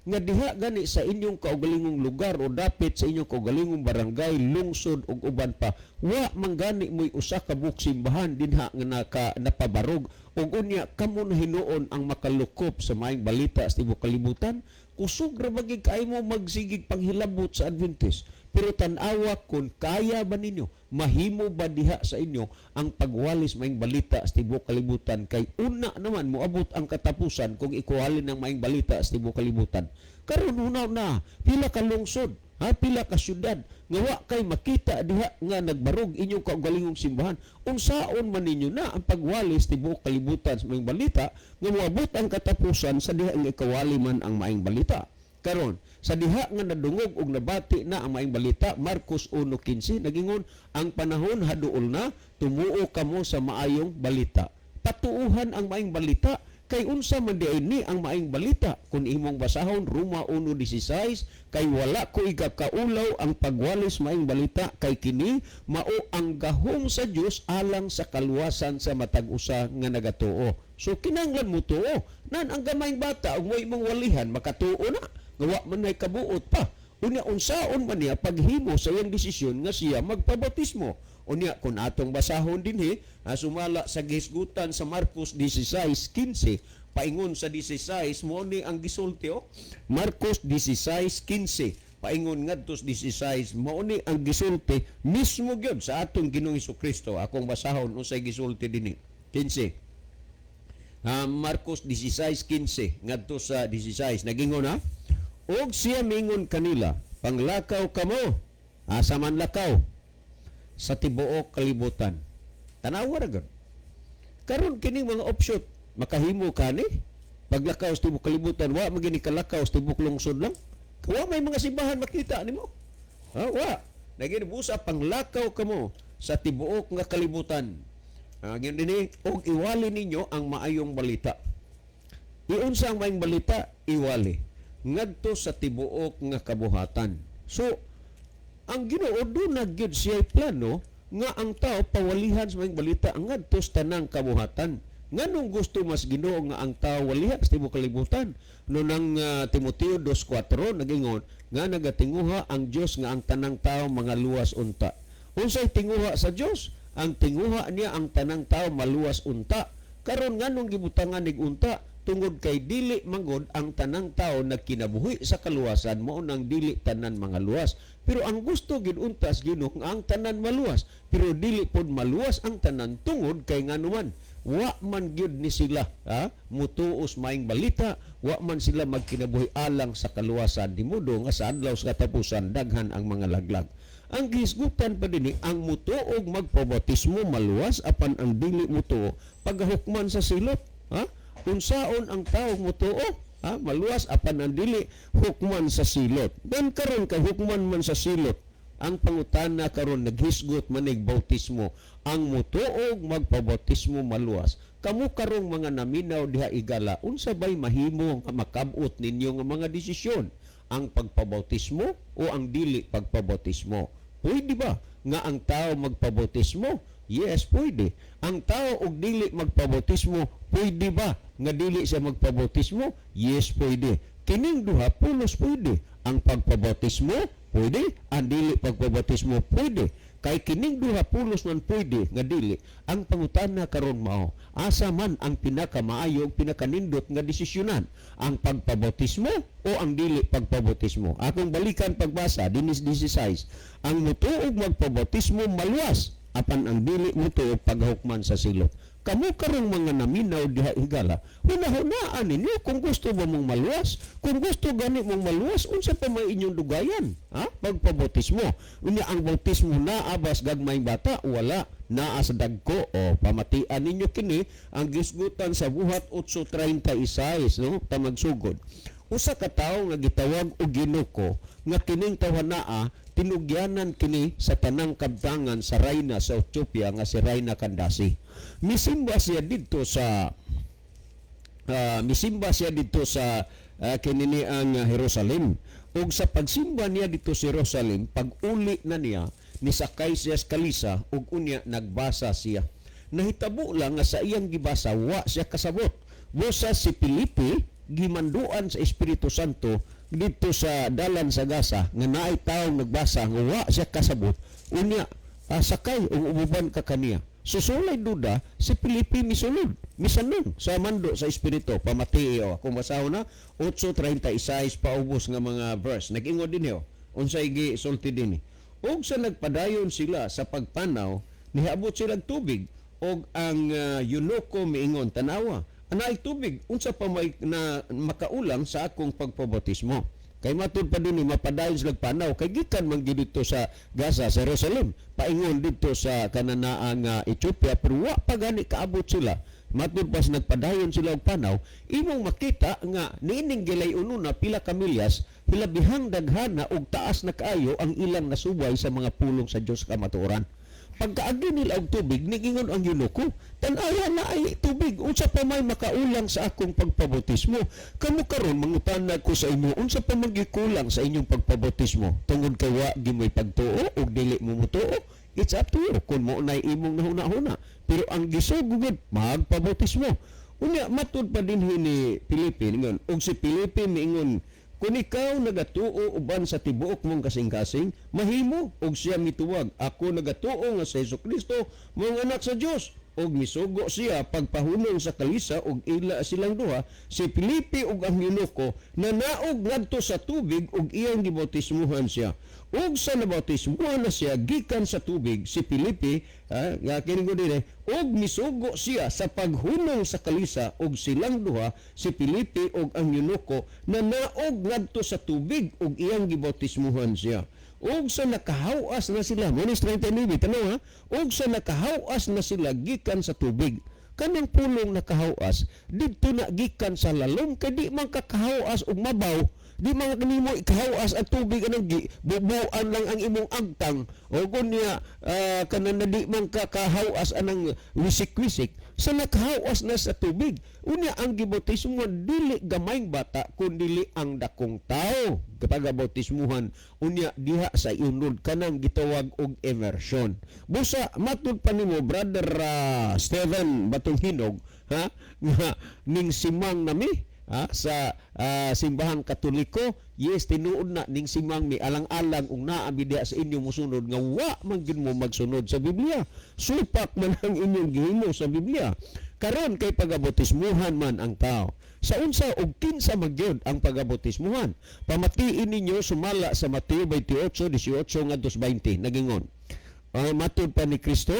Nga diha gani sa inyong kaugalingong lugar o dapit sa inyong kaugalingong barangay, lungsod ug uban pa, wa man gani mo'y usa ka buok simbahan dinha nga napabarog, ug unya kamo na hinuon ang makalukop sa maayong balita sa tibuok kalibutan? Kusog ra ba gid kaayo mo magsigig panghilabot sa Adventist. Pero tan-awa kung kaya ba ninyo, mahimo ba diha sa inyo ang pagwalis maayong balita sa tibuok kalibutan, kay una naman moabot ang katapusan kung ikuwali ng maayong balita sa tibuok kalibutan. Karon hunaw na, pila ka lungsod, ha, pila ka syudad nga wa kay makita diha nga nagbarog inyong kaugalingong simbahan. Unsaon man ninyo na ang pagwalis tibuok kalibutan sa maayong balita nga moabot ang katapusan sa diha nga ikawali man ang maayong balita? Karon, sa diha nga nadungog og nabati na ang maayong balita, Marcos 1:15 nagingon, "Ang panahon haduol na, tumuo kamo sa maayong balita." Patuuhan ang maayong balita, kay unsa man di ni ang maayong balita? Kung imong basahon Roma 1:16, "Kay wala ko igakaulaw ang pagwalis maayong balita, kay kini mao ang gahom sa Dios alang sa kaluwasan sa matag usa nga nagatuo." So kinahanglan mo tuo. Nan ang gamayng bata ug mo imong walihan makatuo na nga wa man nay kabuot pa. Unya unsaon man niya paghimo sa iyang desisyon nga siya magpabautismo? Unya kung atong basahon dinhi, sumala sa gihisgutan sa Marcos 16:15, paingon sa 16, mo ni ang gisulti oh. Marcos 16:15 paingon ngadto sa 16, mao ni ang gisulti mismo gyud sa atong Ginoong Kristo. Akong basahon unsay gisulti dinhi. 15. Marcos 16:15 ngadto sa 16, nagingon ha. "Og siya mingon kanila, 'Panglakaw kamo.'" Asa man lakaw? Sa tibuok kalibutan. Tanawa ra gud. Karon kining mga offshoot, makahimo kani paglakaw sa tibuok kalibutan? Wa man gini kalakaw sa tibuok lungsod lang. Wa may mga simbahan makita nimo. Ha, wa. Nagin busa, "Panglakaw kamo sa tibuok nga kalibutan." Ngayon dinhi, "Og iwali ninyo ang maayong balita." Iunsa ang maayong balita? Iwali ngadto sa tibuok nga kabuhatan. So, ang Ginoo duna gyud siya plano nga ang tao pawalihan sa maayong balita ngadto sa tanang kabuhatan. Nganong gusto mas Ginoo nga ang tao walihan sa tibuok kalibutan? No nang Timoteo 2:4 nagingon nga nagatinguha ang Dios nga ang tanang tao mga luwas unta. Unsay tinguha sa Dios? Ang tinguha niya, ang tanang tao maluwas unta. Karon, nganong gibutangan nig unta? Tungod kay dili manggod ang tanang tao nagkinabuhi sa kaluwasan, mao nang dili tanan mga luwas. Pero ang gusto gid untas Ginoo nga ang tanan maluwas. Pero dili pod maluwas ang tanan tungod kay nganuman Wa man gyud ni sila, ha, mutuos maayong balita, wa man sila magkinabuhi alang sa kaluwasan. Di modo nga sa adlaw sa katapusan daghan ang mga laglag. Ang gihisgutan pa dinhi, ang mutuog magpabautismo maluwas, apan ang dili mutuo pagahukman sa silot, ha? Unsaon ang tawo mutuo, ha, maluwas, apan ang dili hukman sa silot? Dan karon kay hukman man sa silot, ang pangutana karon, naghisgot manig bautismo, ang mutuog magpabautismo maluwas. Kamo karong mga naminaw diha igala, unsa bay mahimo nga makabot ninyo nga mga desisyon, ang pagpabautismo o ang dili pagpabautismo? Pwede ba nga ang tao magpabautismo? Yes, pwede. Ang tao og dili magpabautismo, pwede ba nga dili siya magpabautismo? Yes, pwede. Kining duha pulos pwede. Ang pagpabautismo pwede, ang dili pagpabautismo pwede. Kay kining duha pulos man pwede nga dili. Ang pangutana karon mao, asa man ang pinakamaayo ug pinakanindot nga desisyonan, ang pagpabautismo o ang dili pagpabautismo? Akong balikan pagbasa dinis 16. Ang mutuog magpabautismo maluwas, apan ang dili mutuo paghukman sa silot. Kamo karong mga naminaw diha higala, hunahunaan ninyo kung gusto ba mong maluwas. Kung gusto gani mong maluwas, unsa pa may inyong dugayan? Ha? Pagpabautismo. Unya ang bautismo naa bas gagmayng bata? Wala. Naa sa dagko. O, pamatian ninyo kini ang gisgutan sa Buhat 8:36, no? Tamagsugod. Usa ka tawo nga gitawag og eunuko, nga kining tawhanaa tinugyanan kini sa tanang kabtangan sa rayna sa Ethiopia nga si Rayna Candace. Misimba siya didto sa kinini ang Jerusalem. Ug sa pagsimba niya didto sa Jerusalem, pag-uli na niya, nisakay siya sa kalisa ug unya nagbasa siya. Nahitabo lang nga sa iyang gibasa wa siya kasabot. Busa si Felipe gimanduan sa Espiritu Santo didto sa dalan sa Gaza nga naay tawo nagbasa nga wa siya kasabot. Unya sakay ug umuban ka kaniya. Susulay duda si Felipe misulod, misanong sa mando sa Espiritu. Pamatii o kung basahon na 8:36 paubos nga mga verse. Nag-ingon din oh. Unsay gisulti dinhi? Ug sa nagpadayon sila sa pagpanaw, nihabot silang tubig og ang eunuko miingon, "Tanawa, anaay tubig, unsa pa may na makaulang sa akong pagpabautismo?" Kay matud pa din mapadayon sila panaw kay gikan man gyud didto sa Gaza, sa Jerusalem, paingon didto sa kananaang Ethiopia, pero wa pa gani kaabot sila. Matud pa sa nagpadayon sila og panaw, imong makita nga niining gilay na pila ka milyas, hilabihang daghana og taas na kaayo ang ilang nasubay sa mga pulong sa Dios kamatuoran. Pagkaagi nila og tubig, nigingon ang eunuko, "Tan-awa, naay tubig, unsa pa may makaulang sa akong pagpabautismo?" Kamo karon, mangutana ko sa inyo, unsa pa man gikulang sa inyong pagpabautismo? Tungod kay wa gimoy pagtuo ug dili mo motuo? It's up to you kung mo nay imong nahuna-huna. Pero ang gisugo gud, magpabautismo. Unya matud pa dinhi ni Felipe ningon, ug si Felipe miingon, "Kung ikaw nagatuo uban sa tibuok mong kasing-kasing, mahimo." Og siya mituwag, "Ako nagatuo nga sa Hesus Kristo mong anak sa Dios." Og misugo siya pagpahunong sa kalisa og ila silang duha, si Felipe ug ang eunuko, nanaog ngadto sa tubig ug iyang gibautismuhan siya. Ug sa nabautismuhan na siya gikan sa tubig, si Felipe, nga kini ko dinhi, ug misugo siya sa paghunong sa kalisa ug silang duha, si Felipe ug ang eunuko, nanaog ngadto sa tubig ug iyang gibautismuhan siya. Ug sa nakahawas na sila, Lunes 39, tanaw ha, ug sa nakahawas na sila gikan sa tubig. Kanang pulong nakahawas, didto na gikan sa lalom, kay di man kakahawas og mabaw, di man nimo ikahawas ang tubig anang gi, bubuan lang ang imong agtang, o kunya kanan na di man kakahawas anang wisik-wisik, sa nakahawas na sa tubig. Unya ang gibautismo dili gamayng bata kun dili ang dakong tao. Kapag bautismuhan unya diha sa unod kanang gitawag og immersion. Busa matud pa nimo, Brother Steven Batong Hinog, ha, nga ning simang nami, ha, sa simbahang Katoliko. Yes, tinuod na ning simang mi alang-alang ug naa mi diha sa inyo musunod nga wa man gyud mo magsunod sa Biblia. Supak man ang inyong gihimo sa Biblia. Karon kay pagabautismuhan man ang tao, sa unsa ug kinsa magyud ang pagabautismuhan? Pamatiin ninyo sumala sa Mateo 28:18 ngadto 20. Nagingon, matud pa ni Kristo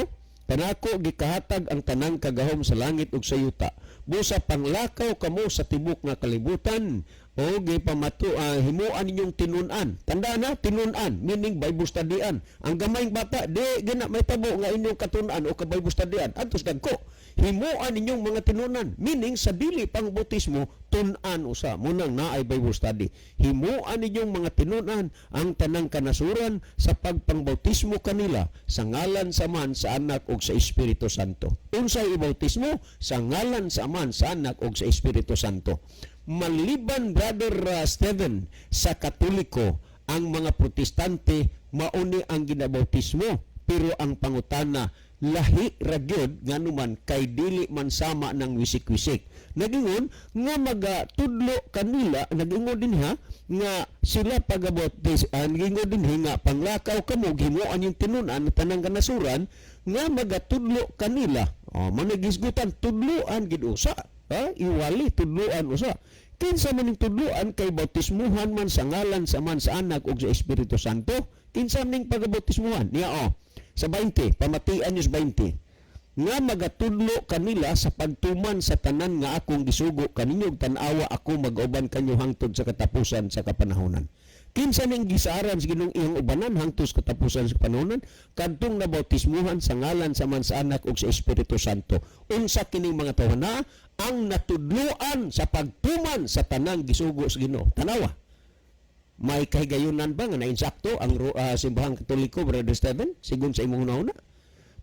Kanako gikahatag ang tanang kagahom sa langit ug sa yuta. Busa panglakaw kamo sa tibok nga kalibutan o gipamatu himuan ninyong tinun-an. Tandaan na, tinun-an meaning Bible studyan. Ang gamayng bata di gina may tabo nga inyong katun-an o ka Bible studyan. Antos dagko. Himuan ninyong mga tinun-an, meaning sa dili pang bautismo, tun-an usa munang naay Bible study. Himuan ninyong mga tinun-an ang tanang kanasuran sa pagpangbautismo kanila sa ngalan sa Amahan, sa Anak ug sa Espiritu Santo. Unsay ibautismo? Sa ngalan sa Amahan, sa Anak ug sa Espiritu Santo. Maliban, Brother Steven, sa Katoliko, ang mga Protestante mauni ang ginabautismo, pero ang pangutana, lahi ra gyud, nganuman kay dili man sama ng wisik-wisik. Nagingon nga magatudlo kanila, nagingon din ha nga sila pagabautis, nagingon din nga panglakaw kamo, himuan yung tinun-an tanang kanasuran nga magatudlo kanila. Oh, managisgutan tudloan gid usa. Ha? Iwali tudloan usa. Kinsa man ning tudloan kay bautismuhan man sa ngalan sa Amahan, sa Anak ug sa Espiritu Santo? Kinsa man ning pagabautismuhan? Niya oh. Sa 20, pamatian niyo sa 20. Nga magatudlo kanila sa pagtuman sa tanan nga akong gisugo kaninyo, ug tan-awa, ako mag-uban kanyo hangtod sa katapusan sa kapanahonan. Kinsa ning gisaaran sa Ginoong iyang ubanan hangtod sa katapusan sa kapanahonan? Kadtong nabautismuhan sa ngalan sa Amahan, sa Anak ug sa Espiritu Santo. Unsa kining mga tawhana? Ang natudloan sa pagtuman sa tanang gisugo sa Ginoo. Tanawa. May kahigayunan ba nga nainsakto ang simbahang Katoliko, Brother Steven, sigon sa imong hunahuna?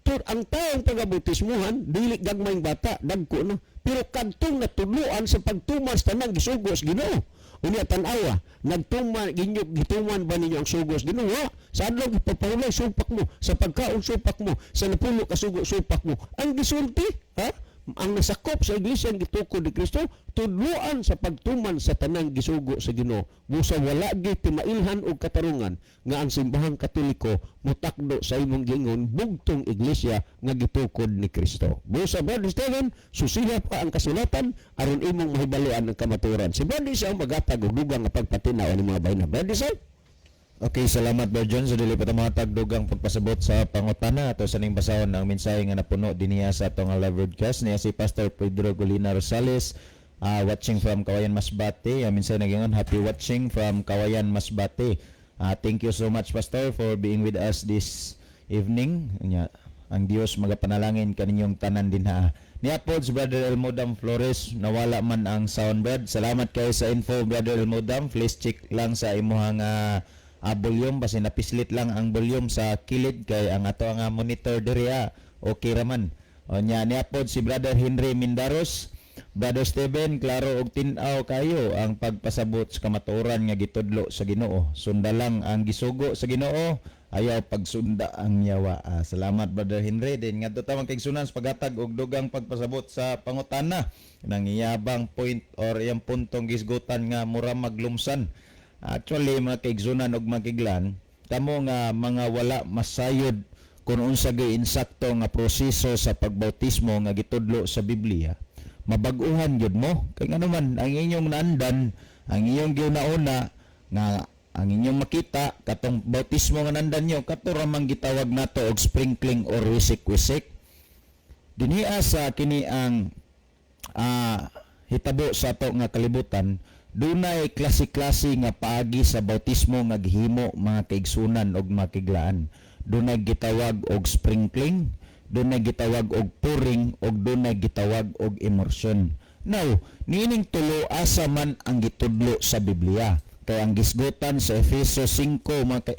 Tur ang taong pagabautismuhan dili gagmayng bata, dagko na. Pero kadtong natudloan sa pagtuman sa tanang gisugo sa Ginoo. Unya tan-awa, nagtuman ginyo, gituman ba ninyo ang sugo sa Ginoo? Wa. Sa adlaw ipapahulay, supak mo, sa pagkaon supak mo, sa napulo ka sugo supak mo. Ang gisulti, ha? Ang nasakop sa iglesia ang gitukod ni Kristo, tudloan sa pagtuman sa tanang gisugo sa Ginoo. Busa wala gyud timailhan og katarungan nga ang simbahang Katoliko motakdo sa imong giingon bugtong iglesia nga gitukod ni Kristo. Busa, Brother Steven, susiha pa ang kasulatan aron imong mahibaluan ang kamatuoran. Si Brother Isao magatag og dugang nga pagpatinaw ani mga bahin. Brother Isao? Okay, salamat, Brother John. So dili pa ta mahatag dugang pagpasabot sa pangutana, ato sa ning basahon ang mensahe nga napuno dinhiya sa atong live broadcast niya si Pastor Pedro Golina Rosales, watching from Kawayan, Masbate. Ang mensahe nagingon, "Happy watching from Kawayan, Masbate." Thank you so much, Pastor, for being with us this evening. Nya, ang Dios magapanalangin kaninyong tanan dinha. Niya po si Brother Elmodam Flores, nawala man ang sound, Brad. Salamat kayo sa info, Brother Elmodam. Please check lang sa imuhang volume, basi napislit lang ang volume sa kilid kay ang ato nga monitor diri okay raman. O nya, niya pod si Brother Henry Mindaros. "Brother Steven, klaro og tin-aw kayo ang pagpasabot sa kamatuoran nga gitudlo sa Ginoo. Sunda lang ang gisugo sa Ginoo, ayaw pagsunda ang yawa." Salamat, Brother Henry. Din ngadto ta, mga kaigsunan, sa paghatag og dugang pagpasabot sa pangutana nang iyabang point or iyang puntong gisgutan nga mura maglumsan. Actually, mga kaigsunan og makiglan, kamo nga mga wala masayod kung unsa gyud insakto nga proseso sa pagbautismo nga gitudlo sa Biblia, mabag-uhan gyud mo. Kay ngano man ang inyong naandan, ang inyong giuna-una nga ang inyong makita katong bautismo nga nandan nyo, kato ra man gitawag nato og sprinkling or wisik-wisik. Dinhiya sa kini ang hitabo sa ato nga kalibutan, dunay klase-klase nga paagi sa bautismo nga gihimo, mga kaigsunan og mga kiglaan. Dunay gitawag og sprinkling, dunay gitawag og pouring, og dunay gitawag og immersion. Now, niining tulo, asa man ang gitudlo sa Biblia? Kay ang gisgutan sa Efeso 5, mga ka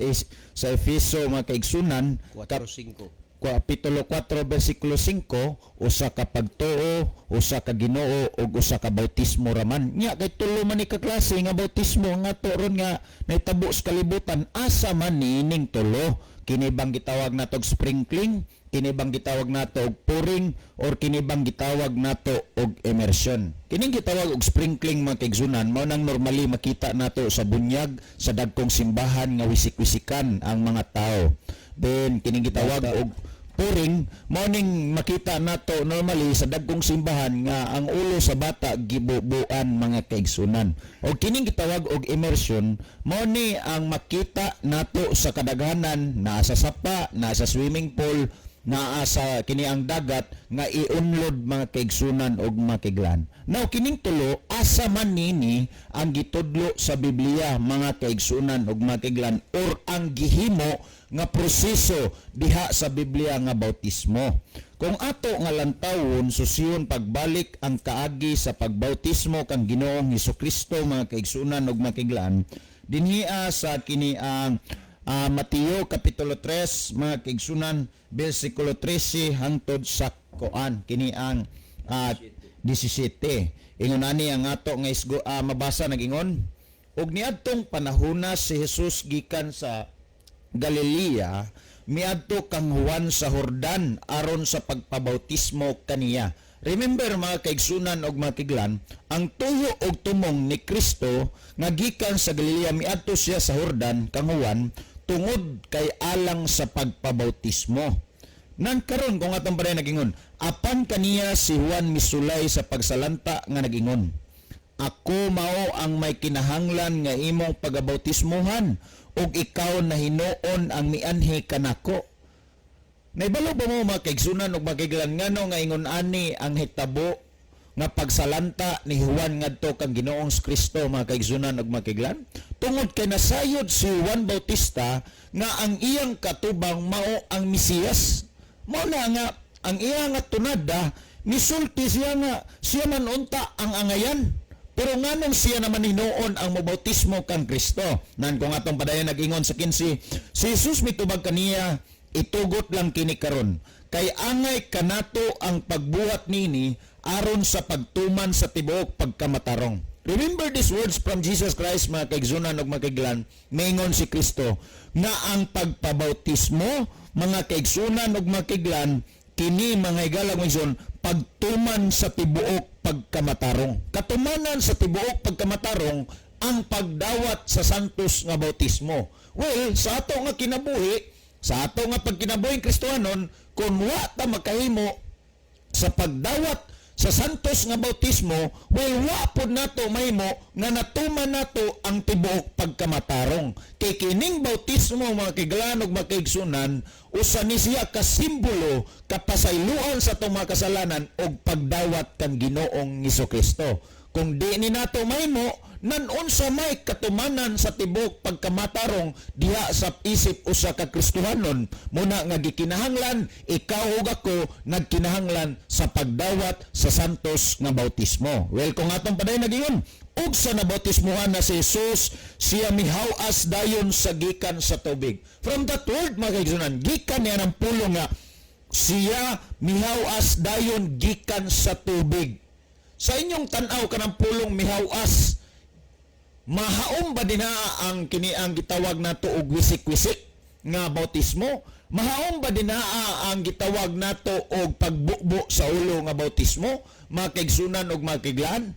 sa Efeso, mga kaigsunan, 4:5. Kapitulo 4 bersikulo 5, usa ka pagtuo, usa ka Ginoo ug usa ka bautismo raman. Nya kay tulo man ni ka klase nga bautismo nga to ron nga nahitabo sa kalibutan, asa man niining tulo? Kini bang gitawag nato og sprinkling, kini bang gitawag nato og pouring, or kini bang gitawag nato og immersion? Kining gitawag og sprinkling, mga kaigsunan, mao nang normally makita nato sa bunyag sa dagkong simbahan nga wisik-wisikan ang mga tao. Then kining gitawag og pouring, mao ning makita nato normally sa dagkong simbahan nga ang ulo sa bata gibubuan, mga kaigsunan. O kining gitawag og immersion, mao ni ang makita nato sa kadaghanan naa sa sapa, naa sa swimming pool. Naa sa kini ang dagat nga iunlod, mga kaigsunan og makiglan. Now, kining tulo, asa man nini ang gitudlo sa Biblia, mga kaigsunan og makiglan, or ang gihimo nga proseso diha sa Biblia nga bautismo? Kung ato nga lantawon, susiyon, pagbalik ang kaagi sa pagbautismo kang Ginoong Hesukristo, mga kaigsunan og makiglan, dinhia sa kini ang Mateo kapitulo 3, mga kaigsunan, bersikulo 13 hangtod sa koan kini ang 17. Ingon ani ang ato nga isgo, mabasa, nagingon, "Ug niadtong panahona si Jesus gikan sa Galilea miadto kang Juan sa Jordan aron sa pagpabautismo kaniya." Remember, mga kaigsunan og mga kiglan, ang tuyo og tumong ni Kristo nga gikan sa Galilea miadto siya sa Jordan kang Juan tungod kay alang sa pagpabautismo. Nan karon kung atong pareha nagingon, "Apan kaniya si Juan misulay sa pagsalanta nga nagingon, 'Ako mao ang may kinahanglan nga imong pagabautismuhan ug ikaw na hinuon ang mianhi kanako?'" Naibalo ba mo, mga kaigsunan ug makiglan, ngano nga ingon ani ang hitabo nga pagsalanta ni Juan ngadto kang Ginoong Kristo, mga kaigsunan ug makiglan? Tungod kay nasayod si Juan Bautista nga ang iyang katubang mao ang Mesiyas. Mao na nga ang iya nga tunada, misulti siya nga siya man unta ang angayan. Pero nganong siya naman hinuon ang mobautismo kang Kristo? Nan kung atong padayon, nag-ingon sa 15, "Si Jesus mitubag kaniya, 'Itugot lang kini karon kay angay kanato ang pagbuhat nini aron sa pagtuman sa tibuok pagkamatarong.'" Remember these words from Jesus Christ, mga kaigsunan ug mga. Mingon si Kristo nga ang pagpabautismo, mga kaigsunan ug mga kiglan, kini, mga higala mga igsoon, pagtuman sa tibuok pagkamatarong. Katumanan sa tibuok pagkamatarong ang pagdawat sa santos nga bautismo. Well, sa ato nga kinabuhi, sa ato nga pagkinabuhing Kristohanon, kung wa ta makahimo sa pagdawat sa santos nga bautismo, well, wa pod nato mahimo nga natuman nato ang tibuok pagkamatarong. Kay kining bautismo, mga kiglan ug mga kaigsunan, usa ni siya ka simbolo kapasayloan sa atong mga kasalanan ug pagdawat kan Ginoong Kristo. Kung di ni nato mahimo, nan unsa may katumanan sa tibuok pagkamatarong diha sa isip usa ka Kristohanon? Muna nga gikinahanglan ikaw ug ako nagkinahanglan sa pagdawat sa santos nga bautismo. Well, kung atong padayon, nagingon, "Ug sa nabautismuhan na si Jesus, siya mihaw-as dayon sa gikan sa tubig." From that word, mga kaigsunan, gikan niya ng pulong nga siya mihaw-as dayon gikan sa tubig. Sa inyong tan-aw, kanang pulong mihaw-as, mahaom ba dinha ang kini ang gitawag nato og wisik-wisik nga bautismo? Mahaom ba dinha ang gitawag nato og pagbubo sa ulo nga bautismo, mga kaigsunan og mga kaiglaan?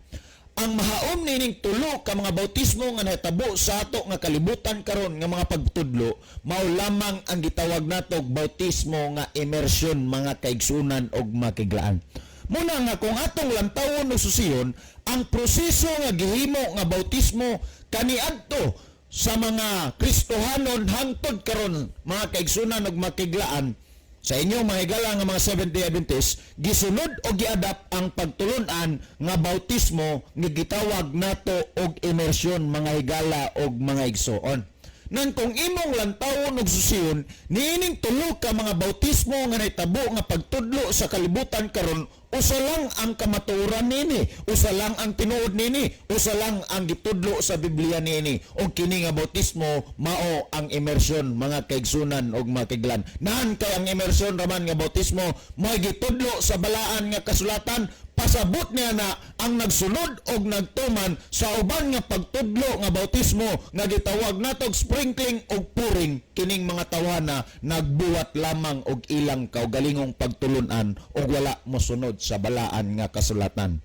Ang mahaom nining tulo ka mga bautismo nga nahitabo sa ato nga kalibutan karon nga mga pagtudlo, mao lamang ang gitawag nato og bautismo nga immersion, mga kaigsunan og mga kaiglaan. Muna nga kung atong lantawon o susiyon, ang proseso nga gihimo nga bautismo kaniadto sa mga Kristohanon hangtod karon, mga kaigsunan ug mga kaiglaan, sa inyong mga higala nga mga Seventh-day Adventist, gisunod o giadapt ang pagtulunan nga bautismo nga gitawag nato og immersion, mga higala og mga igsoon. Nan kung imong lantawon og susiyon, niining tulo ka mga bautismo nga nahitabo nga pagtudlo sa kalibutan karon, usa lang ang kamatuoran nini, usa lang ang tinuod nini, usa lang ang gitudlo sa Biblia niini. Og kini nga bautismo mao ang immersion, mga kaigsunan og mga kaiglan. Nan kay ang immersion raman nga bautismo mao gitudlo sa balaan nga kasulatan, pasabot niya na ang nagsunod og nagtuman sa uban nga pagtudlo nga bautismo nga gitawag natog sprinkling og pouring, kining mga tawhana nagbuhat lamang og ilang kaugalingong pagtulunan og wala mosunod sa balaan nga kasulatan.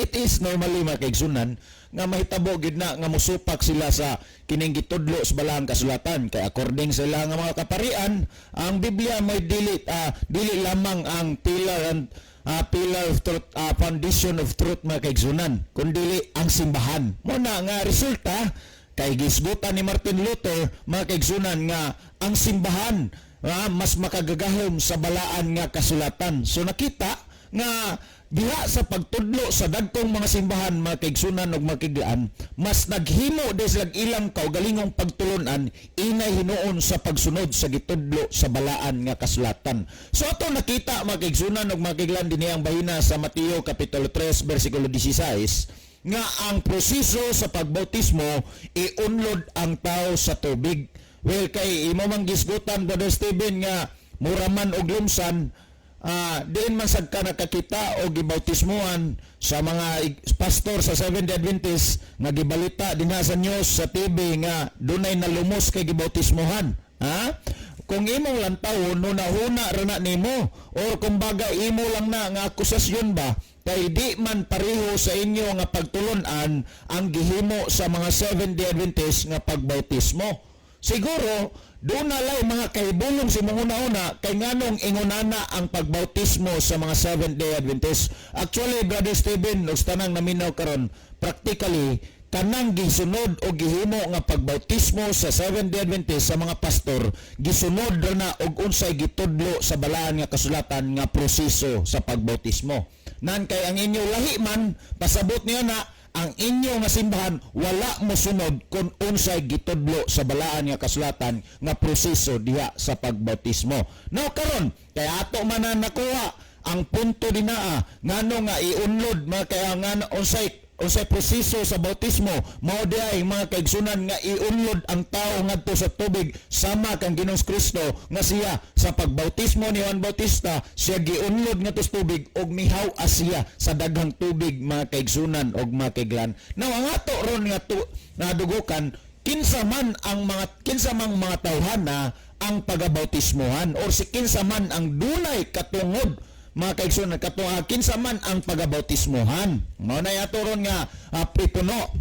It is normally, mga kaigsunan, nga mahitabo gid na nga mosupak sila sa kining gitudlo sa balaang kasulatan kay according sa ilang nga mga kaparian, ang Biblia may dili lamang ang pillar and pillar of truth, foundation of truth, mga kaigsunan, kundi ang simbahan. Muna nga resulta kay gisgutan ni Martin Luther, mga kaigsunan, nga ang simbahan Mas makagagahom sa balaan nga kasulatan. So nakita nga diha sa pagtudlo sa dagkong mga simbahan, mga kaigsunan ug mga kaiglaan, mas naghimo diay sila ilang kaugalingong pagtulunan inay hinuon sa pagsunod sa gitudlo sa balaan nga kasulatan. So ato nakita, mga kaigsunan ug mga kaiglaan, dinhi ang bahina sa Mateo kapitulo 3 bersikulo 16 nga ang proseso sa pagbautismo, iunlod ang tao sa tubig. Well, kay imo mang gisgutan, Brother Steven, nga mura man og lumsan, diin man sad ka nakakita o gibautismuhan sa mga pastor sa Seventh-day Adventist nga gibalita dinha sa news sa TV nga dunay nalumos kay gibautismuhan, ha? Kung imong lantawon, hunahuna ra na nimo or kumbaga imo lang na nga akusasyon ba, kay di man pareho sa inyo nga pagtulunan ang gihimo sa mga Seventh-day Adventist nga pagbautismo. Siguro doon na lay mga kahibulong si mong una-una kay nganong ingunana ang pagbautismo sa mga Seventh-day Adventist. Actually, Brother Steven, ug sa tanang naminaw karon, practically kanang gisunod o gihimo nga pagbautismo sa Seventh-day Adventist sa mga pastor, gisunod ra na og unsay gitudlo sa balaan nga kasulatan nga proseso sa pagbautismo. Nan kay ang inyo lahi man, pasabot niya na ang inyo nga simbahan wala mosunod kung unsay gitudlo sa balaan nga kasulatan nga proseso diha sa pagbautismo. Now karon, kay ato man na nakuha ang punto dinaa ngano nga iunlod, mga kaya nga unsay proseso sa bautismo, mao diay, mga kaigsunan, nga iunlod ang tao ngadto sa tubig sama kang Ginoong Kristo nga siya sa pagbautismo ni Juan Bautista, siya giunlod ngadto sa tubig ug mihaw-as siya sa daghang tubig, mga kaigsunan og mga kaiglan. Now ang ato ron nga tu, nadugukan, kinsa mang mga tawhana ang pagabautismohan or si kinsa man ang dunay katungod, mga kaigsunan, kato kinsa man ang pagabautismohan, mao na ato ron nga pipuno.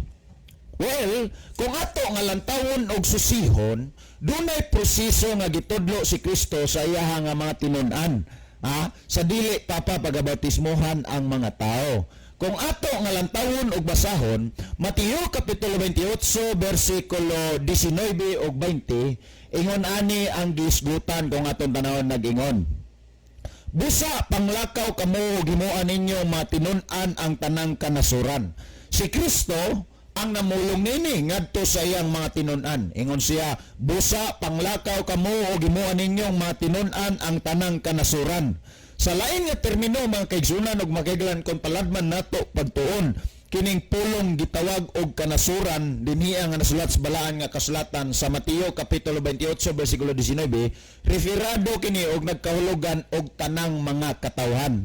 Well, kung ato nga lantawon og susihon, dunay proseso nga gitudlo si Kristo sa iyaha nga mga tinun-an. Sa dili pa pa pagabautismohan ang mga tao. Kung ato nga lantawon og basahon, Mateo kapitulo 28 bersikulo 19 ug 20, ingon ani ang gisgutan kung atong tanawon nag-ingon. "Busa panglakaw kamo ug himuan ninyo matinun-an ang tanang kanasuran." Si Kristo ang namulong nini ngadto sa iyang mga tinun-an. Ingon siya, "Busa panglakaw kamo ug himuan ninyong matinun-an ang tanang kanasuran." Sa lain nga termino, mga kaigsunan ug makaiglan, kung paladman nato pagtuon, kining pulong gitawag og kanasuran dinhi nga nasulat sa balaan nga kasulatan sa Mateo kapitulo 28 bersikulo 19, referado kini og nagkahulugan og tanang mga katawhan.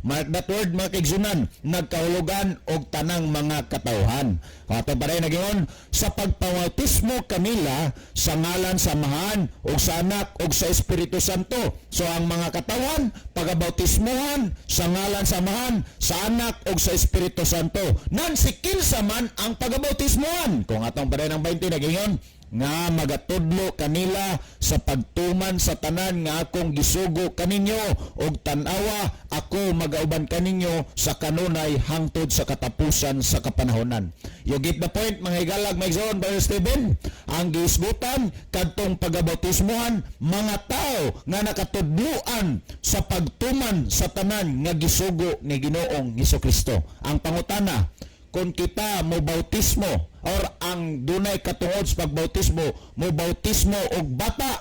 Mark that word, mga kaigsunan, nagkahulugan og tanang mga katawhan. Ato pa rin nagingon, "Sa pagpabautismo kanila sa ngalan sa Amahan ug sa Anak ug sa Espiritu Santo." So ang mga katawhan pagabautismohan sa ngalan sa Amahan, sa Anak ug sa Espiritu Santo. Nan si kinsa man ang pagabautismohan? Kung atong pa rin ang 20 nagingon, "Nga magatudlo kanila sa pagtuman sa tanan nga akong gisugo kaninyo, ug tan-awa, ako magauban kaninyo sa kanunay hangtod sa katapusan sa kapanahonan." You get the point, mga higalag, mga igsoon, Brother Steven? Ang gihisgutan kadtong pagabautismohan, mga tao nga nakatudloan sa pagtuman sa tanan nga gisugo ni Ginoong Hesukristo. Ang pangutana, kung kita mo bautismo or ang dunay katungod sa pagbautismo mo bautismo og bata,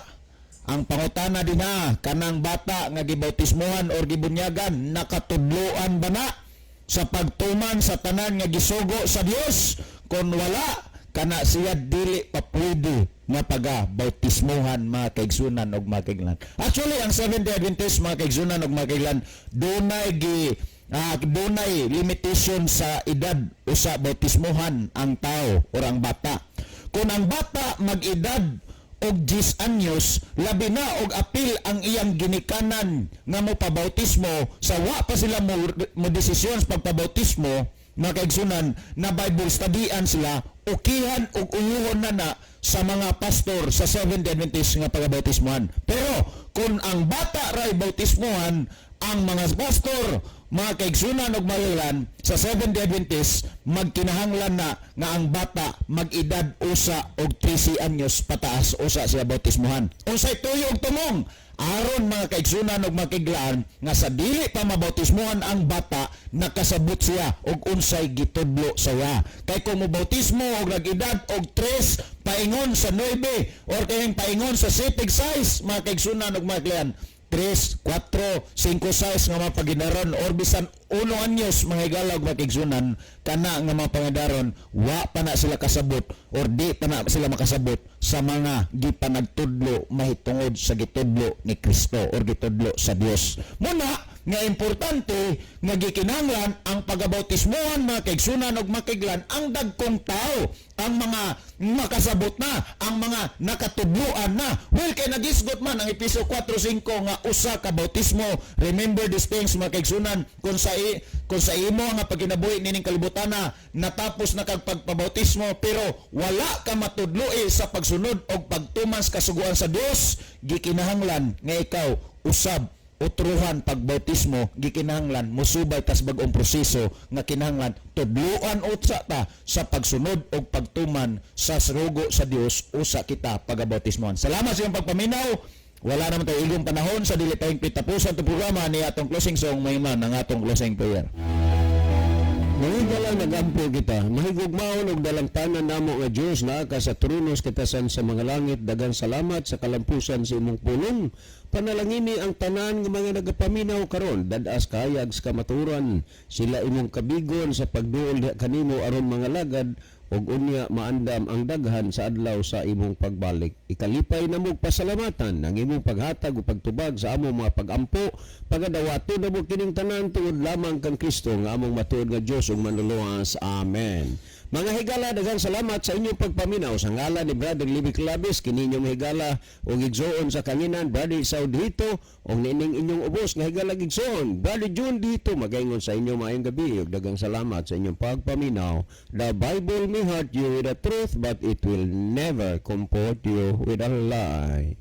ang pangutana dinha, kanang bata nga gibautismohan or gibunyagan, nakatudloan ba na sa pagtuman sa tanan nga gisugo sa Dios? Kung wala, kana siya dili pa pwede nga paga bautismohan, mga kaigsunan og mga kaiglan. Actually, ang Seventh-day Adventist, mga kaigsunan og mga kaiglan, dunay limitation sa edad usa bautismohan ang tao or ang bata. Kung ang bata mag-edad og 10 anyos, labi na og apil ang iyang ginikanan nga mo pabautismo sa wa pa sila mo desisyon sa pagpabautismo. mga kaigsunan, na Bible studyan sila, ukihan ug uyuhon na na sa mga pastor sa Seventh Adventist nga pagabautismohan. Pero kung ang bata ray bautismohan, ang mga pastor, mga kaigsunan ug malulan sa Seventh Adventist, magkinahanglan na nga ang bata mag-edad 1 og 13 anyos pataas usa siya bautismohan. Unsay tuyo og tumong? Aron, mga kaigsunan ug makiglaan, nga sa dili pa mabautismohan ang bata, nakasabot siya og unsay gitudlo saya. Kay kung mobautismo og nag-edad og 3 paingon sa 9 or kayong paingon sa 7 size, mga kaigsunan ug makiglaan, 3, 4, 5 size nga mga paginaron or bisan 1 anyos, mga higala ug makigsunan, kana nga mga pangidaron, wa pa na sila kasabot or di pa na sila makasabot sa mga gipanagtudlo mahitungod sa gitudlo ni Kristo or gitudlo sa Dios. Muna nga importante nga gikinahanglan ang pagabautismohan, mga kaigsunan ug makiglan, ang dagkong tao, ang mga makasabot na, ang mga nakatudloan na. Well, kay nagisgot man ang Epeso 4:5 nga usa ka bautismo. Remember these things, mga kaigsunan, kung sa imo nga pagkinabuhi nining kalibutana, natapos na kag pagpabautismo pero wala ka matudloi sa pagsunod og pagtuman sa kasuguan sa Dios, gikinahanglan nga ikaw usab utruhan pagbautismo, gikinahanglan musubay tas bag-ong proseso nga kinahanglan tudloan utsa ta sa pagsunod og pagtuman sa sugo sa Dios usa kita pagabautismohan. Salamat sa iyong pagpaminaw. Wala naman tayo igong panahon. Sa dili tayong pitapusan itong programa ni atong closing song, may man ang atong closing prayer. Mga lang, nagampo kita. Mahigugmaon og dalangpanan namo nga Dios na ka sa trono sa katasan sa mga langit, daghang salamat sa kalampusan sa imong pulong. Panalangini ang tanan nga mga nagapaminaw karon, dad-as kayag sa kamaturan, sila imong kabigon sa pagduol diha kanimo aron mga lagad ug unya maandam ang daghan sa adlaw sa imong pagbalik. Ikalipay namo ug pasalamatan ang imong paghatag ug pagtubag sa among mga pagampo. Pagadawato namo kining tanan tungod lamang kang Kristo nga among matuod nga Dios ug Manluluwas. Amen. Mga higala, daghang salamat sa inyong pagpaminaw. Sa ngalan ni Brother Libby Claves, kini inyong higala ug igsoon sa kanginan, Brother Saud Dito, ug nining inyong ubos nga higala igsoon, Brother June Dito, magaingon sa inyo maayong gabi ug daghang salamat sa inyong pagpaminaw. The Bible may hurt you with the truth, but it will never comfort you with a lie.